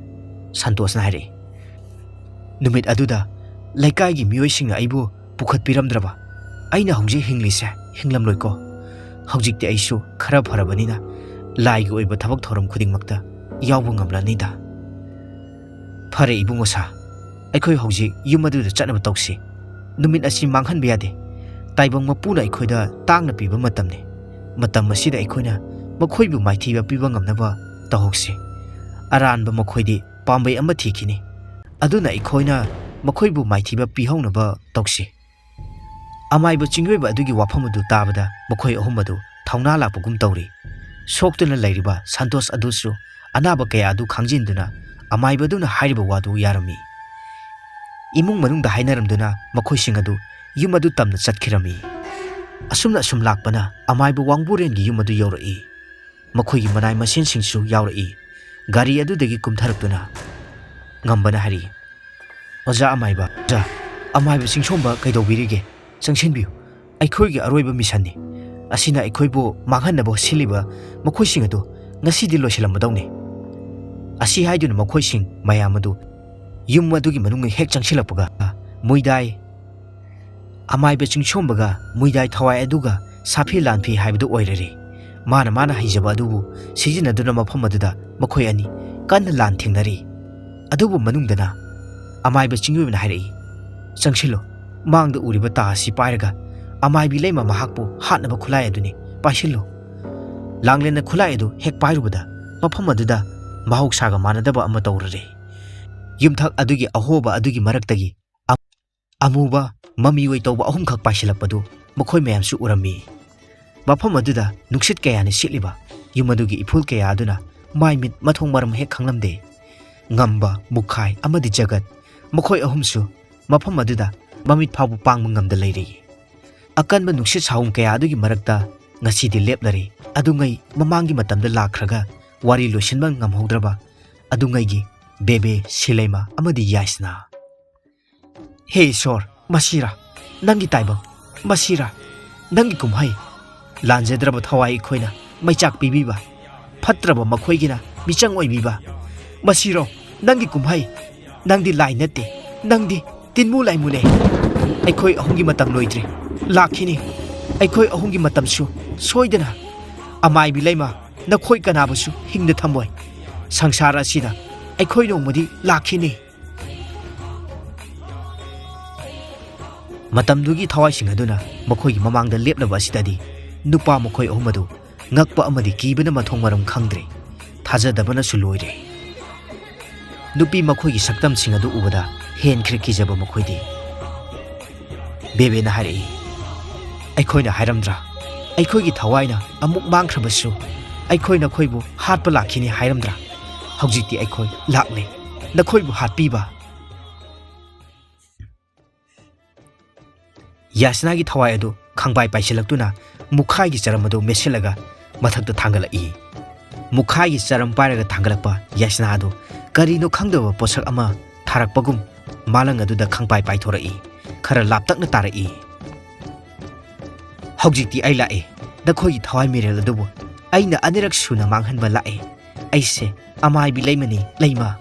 ꯁꯟꯇꯣꯁꯅ ꯍꯥꯏꯔꯛꯏ, "ꯅꯨꯃꯤꯠ ꯑꯗꯨꯗ ꯂꯩꯀꯥꯏꯒꯤ ꯃꯤꯑꯣꯏꯁꯤꯡꯅ ꯑꯩꯕꯨ ꯄꯨꯈꯠꯄꯤꯔꯝꯗ꯭ꯔꯕ ꯑꯩꯅ ꯍꯧꯖꯤꯛ ꯍꯤꯡꯂꯤꯁꯦ ꯍꯤꯡꯂꯝꯂꯣꯏꯀꯣ꯫ ꯍꯧꯖꯤꯛꯇꯤ ꯑꯩꯁꯨ ꯈꯔ ꯐꯔꯕꯅꯤꯅ ꯂꯥꯏꯒꯤ ꯑꯣꯏꯕ ꯊꯕꯛ ꯊꯧꯔꯝ ꯈꯨꯗꯤꯡꯃꯛꯇ ꯌꯥꯎꯕ ꯉꯝꯂꯅꯤꯗ꯫" "ꯐꯔꯦ ꯏꯕꯨꯡꯉꯣ ꯁꯥ, ꯑꯩꯈꯣꯏ ꯍꯧꯖꯤꯛ ꯌꯨꯝ ꯑꯗꯨꯗ ꯆꯠꯅꯕ ꯇꯧꯁꯤ꯫ ꯅꯨꯃꯤꯠ ꯑꯁꯤ ꯃꯥꯡꯍꯟꯕ ꯌꯥꯗꯦ꯫ ꯇꯥꯏꯕꯪ ꯃꯄꯨꯅ ꯑꯩꯈꯣꯏꯗ ꯇꯥꯡꯅ ꯄꯤꯕ ꯃꯇꯝꯅꯤ꯫ ꯃꯇꯝ ꯑꯁꯤꯗ ꯑꯩꯈꯣꯏꯅ ꯃꯈꯣꯏꯕꯨ ꯃꯥꯏꯊꯤꯕ ꯄꯤꯕ ꯉꯝꯅꯕ ꯇꯧꯍꯧꯁꯤ꯫ ꯑꯔꯥꯟꯕ ꯃꯈꯣꯏꯗꯤ ꯄꯥꯝꯕꯩ ꯑꯃ ꯊꯤꯈꯤꯅꯤ꯫ ꯑꯗꯨꯅ ꯑꯩꯈꯣꯏꯅ ꯃꯈꯣꯏꯕꯨ ꯃꯥꯏꯊꯤꯕ ꯄꯤꯍꯧꯅꯕ ꯇꯧꯁꯤ꯫ ꯑꯃꯥꯏꯕ ꯆꯤꯡꯑꯣꯏꯕ ꯑꯗꯨꯒꯤ ꯋꯥꯐꯝ ꯑꯗꯨ ꯇꯥꯕꯗ ꯃꯈꯣꯏ ꯑꯍꯨꯝ ꯑꯗꯨ ꯊꯧꯅꯥ ꯂꯥꯛꯄꯒꯨꯝ ꯇꯧꯔꯤ꯫ ꯁꯣꯛꯇꯨꯅ ꯂꯩꯔꯤꯕ ꯁꯟꯇꯣꯁ ꯑꯗꯨꯁꯨ ꯑꯅꯥꯕ ꯀꯌꯥ ꯑꯗꯨ ꯈꯥꯡꯖꯤꯟꯗꯨꯅ ꯑꯃꯥꯏꯕ ꯑꯗꯨꯅ ꯍꯥꯏꯔꯤꯕ ꯋꯥꯗꯨ ꯌꯥꯔꯝꯃꯤ꯫ ꯏꯃꯨꯡ ꯃꯅꯨꯡꯗ ꯍꯥꯏꯅꯔꯝꯗꯨꯅ ꯃꯈꯣꯏꯁꯤꯡ ꯑꯗꯨ ꯌꯨꯝ ꯑꯗꯨ ꯇꯝꯅ ꯆꯠꯈꯤꯔꯝꯃꯤ꯫ ꯑꯁꯨꯝꯅ ꯑꯁꯨꯝ ꯂꯥꯛꯄꯅ ꯑꯃꯥꯏꯕ ꯋꯥꯡꯕꯨꯔꯦꯟꯒꯤ ꯌꯨꯝ ꯑꯗꯨ ꯌꯧꯔꯛꯏ꯫ ꯃꯈꯣꯏꯒꯤ ꯃꯅꯥꯏ ꯃꯁꯦꯟꯁꯤꯡꯁꯨ ꯌꯥꯎꯔꯛꯏ꯫ ꯒꯥꯔꯤ ꯑꯗꯨꯗꯒꯤ ꯀꯨꯝꯊꯔꯛꯇꯨꯅ ꯉꯝꯕꯅ ꯍꯥꯏꯔꯛꯏ, "ꯑꯣꯖꯥ ꯑꯃꯥꯏꯕ, ꯑꯣꯖꯥ ꯑꯃꯥꯏꯕ ꯆꯤꯡꯁꯣꯝꯕ ꯀꯩꯗꯧꯕꯤꯔꯤꯒꯦ? ꯆꯪꯁꯤꯟꯕꯤꯌꯨ꯫ ꯑꯩꯈꯣꯏꯒꯤ ꯑꯔꯣꯏꯕ ꯃꯤꯁꯟꯅꯤ꯫ ꯑꯁꯤꯅ ꯑꯩꯈꯣꯏꯕꯨ ꯃꯥꯡꯍꯟꯅꯕ ꯁꯤꯜꯂꯤꯕ ꯃꯈꯣꯏꯁꯤꯡ ꯑꯗꯨ ꯉꯁꯤꯗꯤ ꯂꯣꯏꯁꯤꯜꯂꯝꯃꯗꯧꯅꯤ"꯫ ꯑꯁꯤ ꯍꯥꯏꯗꯨꯅ ꯃꯈꯣꯏꯁꯤꯡ ꯃꯌꯥꯝ ꯑꯗꯨ ꯌꯨꯝ ꯑꯗꯨꯒꯤ ꯃꯅꯨꯡ ꯍꯦꯛ ꯆꯪꯁꯤꯜꯂꯛꯄꯒ ꯃꯨꯏꯗꯥꯏ ꯑꯃꯥꯏꯕ ꯆꯤꯡꯁꯣꯝꯕꯒ ꯃꯨꯏꯗꯥꯏ ꯊꯋꯥꯏ ꯑꯗꯨꯒ ꯁꯥꯐꯤ ꯂꯥꯟꯐꯤ ꯍꯥꯏꯕꯗꯨ ꯑꯣꯏꯔꯔꯦ꯫ ꯃꯥꯅ ꯃꯥꯅ ꯍꯩꯖꯕ ꯑꯗꯨꯕꯨ ꯁꯤꯖꯤꯟꯅꯗꯨꯅ ꯃꯐꯝ ꯑꯗꯨꯗ ꯃꯈꯣꯏ ꯑꯅꯤ ꯀꯟꯅ ꯂꯥꯟ ꯊꯦꯡꯅꯔꯤ꯫ ꯑꯗꯨꯕꯨ ꯃꯅꯨꯡꯗꯅ ꯑꯃꯥꯏꯕ ꯆꯤꯡꯑꯣꯏꯕꯅ ꯍꯥꯏꯔꯛꯏ, "ꯆꯪꯁꯤꯜꯂꯨ꯫ ꯃꯥꯡꯗ ꯎꯔꯤꯕ ꯇꯥ ꯑꯁꯤ ꯄꯥꯏꯔꯒ ꯑꯃꯥꯏꯕꯤ ꯂꯩꯃ ꯃꯍꯥꯛꯄꯨ ꯍꯥꯠꯅꯕ ꯈꯨꯠꯂꯥꯏ ꯑꯗꯨꯅꯤ꯫ ꯄꯥꯏꯁꯤꯜꯂꯨ"꯫ ꯂꯥꯡꯂꯦꯟꯅ ꯈꯨꯠꯂꯥꯏ ꯑꯗꯨ ꯍꯦꯛ ꯄꯥꯏꯔꯨꯕꯗ ꯃꯐꯝ ꯑꯗꯨꯗ ꯃꯍꯧꯁꯥꯒ ꯃꯥꯟꯅꯗꯕ ꯑꯃ ꯇꯧꯔꯔꯦ꯫ ꯌꯨꯝꯊꯛ ꯑꯗꯨꯒꯤ ꯑꯍꯣꯕ ꯑꯗꯨꯒꯤ ꯃꯔꯛꯇꯒꯤ ꯑꯃꯨꯕ ꯃꯃꯤ ꯑꯣꯏ ꯇꯧꯕ ꯑꯍꯨꯝꯈꯛ ꯄꯥꯏꯁꯤꯜꯂꯛꯄꯗꯨ ꯃꯈꯣꯏ ꯃꯌꯥꯝꯁꯨ ꯎꯔꯝꯃꯤ꯫ ꯃꯐꯝ ꯑꯗꯨꯗ ꯅꯨꯡꯁꯤꯠ ꯀꯌꯥꯅ ꯁꯤꯠꯂꯤꯕ ꯌꯨꯝ ꯑꯗꯨꯒꯤ ꯏꯐꯨꯜ ꯀꯌꯥ ꯑꯗꯨꯅ ꯃꯥꯏ ꯃꯤꯠ ꯃꯊꯣꯡ ꯃꯔꯝ ꯍꯦꯛ ꯈꯪꯂꯝꯗꯦ꯫ ꯉꯝꯕ, ꯃꯨꯈꯥꯏ ꯑꯃꯗꯤ ꯖꯒꯠ, ꯃꯈꯣꯏ ꯑꯍꯨꯝꯁꯨ ꯃꯐꯝ ꯑꯗꯨꯗ ꯃꯃꯤꯠ ꯐꯥꯎꯕ ꯄꯥꯡꯕ ꯉꯝꯗ ꯂꯩꯔꯤ꯫ ꯑꯀꯟꯕ ꯅꯨꯡꯁꯤꯠ ꯁꯥꯍꯨꯝ ꯀꯌꯥ ꯑꯗꯨꯒꯤ ꯃꯔꯛꯇ ꯉꯁꯤꯗꯤ ꯂꯦꯞꯂꯔꯦ꯫ ꯑꯗꯨꯉꯩ ꯃꯃꯥꯡꯒꯤ ꯃꯇꯝꯗ ꯂꯥꯛꯈ꯭ꯔꯒ ꯋꯥꯔꯤ ꯂꯣꯏꯁꯤꯟꯕ ꯉꯝꯍꯧꯗ꯭ꯔꯕ ꯑꯗꯨꯉꯩꯒꯤ ꯕꯦꯕꯦ, ꯁꯤꯂꯩꯃ ꯑꯃꯗꯤ ꯌꯥꯏꯁꯅꯥ꯫ "ꯍꯦ ꯏꯁꯣꯔ, ꯃꯁꯤꯔꯥ ꯅꯪꯒꯤ ꯇꯥꯏꯕꯪ? ꯃꯁꯤꯔꯥ ꯅꯪꯒꯤ ꯀꯨꯝꯍꯩ? ꯂꯥꯟꯖꯗ꯭ꯔꯕ ꯊꯋꯥꯏ ꯑꯩꯈꯣꯏꯅ ꯃꯩꯆꯥꯛ ꯄꯤꯕꯤꯕ, ꯐꯠꯇ꯭ꯔꯕ ꯃꯈꯣꯏꯒꯤꯅ ꯃꯤꯆꯪ ꯑꯣꯏꯕꯤꯕ꯫ ꯃꯁꯤꯔꯣ ꯅꯪꯒꯤ ꯀꯨꯝꯍꯩ? ꯅꯪꯗꯤ ꯂꯥꯏ ꯅꯠꯇꯦ, ꯅꯪꯗꯤ ꯇꯤꯟꯃꯨ ꯂꯥꯏꯃꯨꯅꯦ꯫ ꯑꯩꯈꯣꯏ ꯑꯍꯨꯝꯒꯤ ꯃꯇꯝ ꯂꯣꯏꯗ꯭ꯔꯤ, ꯂꯥꯛꯈꯤꯅꯤ꯫ ꯑꯩꯈꯣꯏ ꯑꯍꯨꯝꯒꯤ ꯃꯇꯝꯁꯨ ꯁꯣꯏꯗꯅ꯫ ꯑꯃꯥꯏꯕꯤ ꯂꯩꯃ, ꯅꯈꯣꯏ ꯀꯅꯥꯕꯨꯁꯨ ꯍꯤꯡꯗ ꯊꯝꯃꯣꯏ꯫ ꯁꯪꯁꯥꯔ ꯑꯁꯤꯗ ꯑꯩꯈꯣꯏ ꯅꯣꯡꯃꯗꯤ ꯂꯥꯛꯈꯤꯅꯤ"꯫ ꯃꯇꯝꯗꯨꯒꯤ ꯊꯋꯥꯏꯁꯤꯡ ꯑꯗꯨꯅ ꯃꯈꯣꯏꯒꯤ ꯃꯃꯥꯡꯗ ꯂꯦꯞꯂꯕ ꯑꯁꯤꯗꯗꯤ ꯅꯨꯄꯥ ꯃꯈꯣꯏ ꯑꯍꯨꯝ ꯑꯗꯨ ꯉꯛꯄ ꯑꯃꯗꯤ ꯀꯤꯕꯅ ꯃꯊꯣꯡ ꯃꯔꯝ ꯈꯪꯗ꯭ꯔꯦ꯫ ꯊꯥꯖꯗꯕꯅꯁꯨ ꯂꯣꯏꯔꯦ꯫ ꯅꯨꯄꯤ ꯃꯈꯣꯏꯒꯤ ꯁꯛꯇꯝꯁꯤꯡ ꯑꯗꯨ ꯎꯕꯗ ꯍꯦꯟꯈ꯭ꯔꯦ ꯀꯤꯖꯕ ꯃꯈꯣꯏꯗꯤ꯫ ꯕꯦꯕꯦꯅ ꯍꯥꯏꯔꯛꯏ, "ꯑꯩꯈꯣꯏꯅ ꯍꯥꯏꯔꯝꯗ꯭ꯔꯥ? ꯑꯩꯈꯣꯏꯒꯤ ꯊꯋꯥꯏꯅ ꯑꯃꯨꯛ ꯃꯥꯡꯈ꯭ꯔꯕꯁꯨ ꯑꯩꯈꯣꯏ ꯅꯈꯣꯏꯕꯨ ꯍꯥꯠꯄ ꯂꯥꯛꯈꯤꯅꯤ ꯍꯥꯏꯔꯝꯗ꯭ꯔꯥ? ꯍꯧꯖꯤꯛꯇꯤ ꯑꯩꯈꯣꯏ ꯂꯥꯛꯂꯦ, ꯅꯈꯣꯏꯕꯨ ꯍꯥꯠꯄꯤꯕ"꯫ ꯌꯥꯁꯅꯥꯒꯤ ꯊꯋꯥꯏ ꯑꯗꯨ ꯈꯪꯄꯥꯏ ꯄꯥꯏꯁꯤꯜꯂꯛꯇꯨꯅ ꯃꯨꯈꯥꯏꯒꯤ ꯆꯔꯝ ꯑꯗꯨ ꯃꯦꯠꯁꯤꯜꯂꯒ ꯃꯊꯛꯇ ꯊꯥꯡꯒꯠꯂꯛꯏ꯫ ꯃꯨꯈꯥꯏꯒꯤ ꯆꯔꯝ ꯄꯥꯏꯔꯒ ꯊꯥꯡꯒꯠꯂꯛꯄ ꯌꯥꯁꯅꯥ ꯑꯗꯨ ꯀꯔꯤꯅꯣ ꯈꯪꯗꯕ ꯄꯣꯠꯁꯛ ꯑꯃ ꯊꯥꯔꯛꯄꯒꯨꯝ ꯃꯥꯂꯪ ꯑꯗꯨꯗ ꯈꯪꯄꯥꯏ ꯄꯥꯏꯊꯣꯔꯛꯏ꯫ ꯈꯔ ꯂꯥꯞꯇꯛꯅ ꯇꯥꯔꯛꯏ꯫ "ꯍꯧꯖꯤꯛꯇꯤ ꯑꯩ ꯂꯥꯛꯑꯦ꯫ ꯅꯈꯣꯏꯒꯤ ꯊꯋꯥꯏ ꯃꯤꯔꯦꯜ ꯑꯗꯨꯕꯨ ꯑꯩꯅ ꯑꯅꯤꯔꯛ ꯁꯨꯅ ꯃꯥꯡꯍꯟꯕ ꯂꯥꯛꯑꯦ꯫ ꯑꯩꯁꯦ ꯑꯃꯥꯏꯕꯤ ꯂꯩꯃꯅꯤ, ꯂꯩꯃ"꯫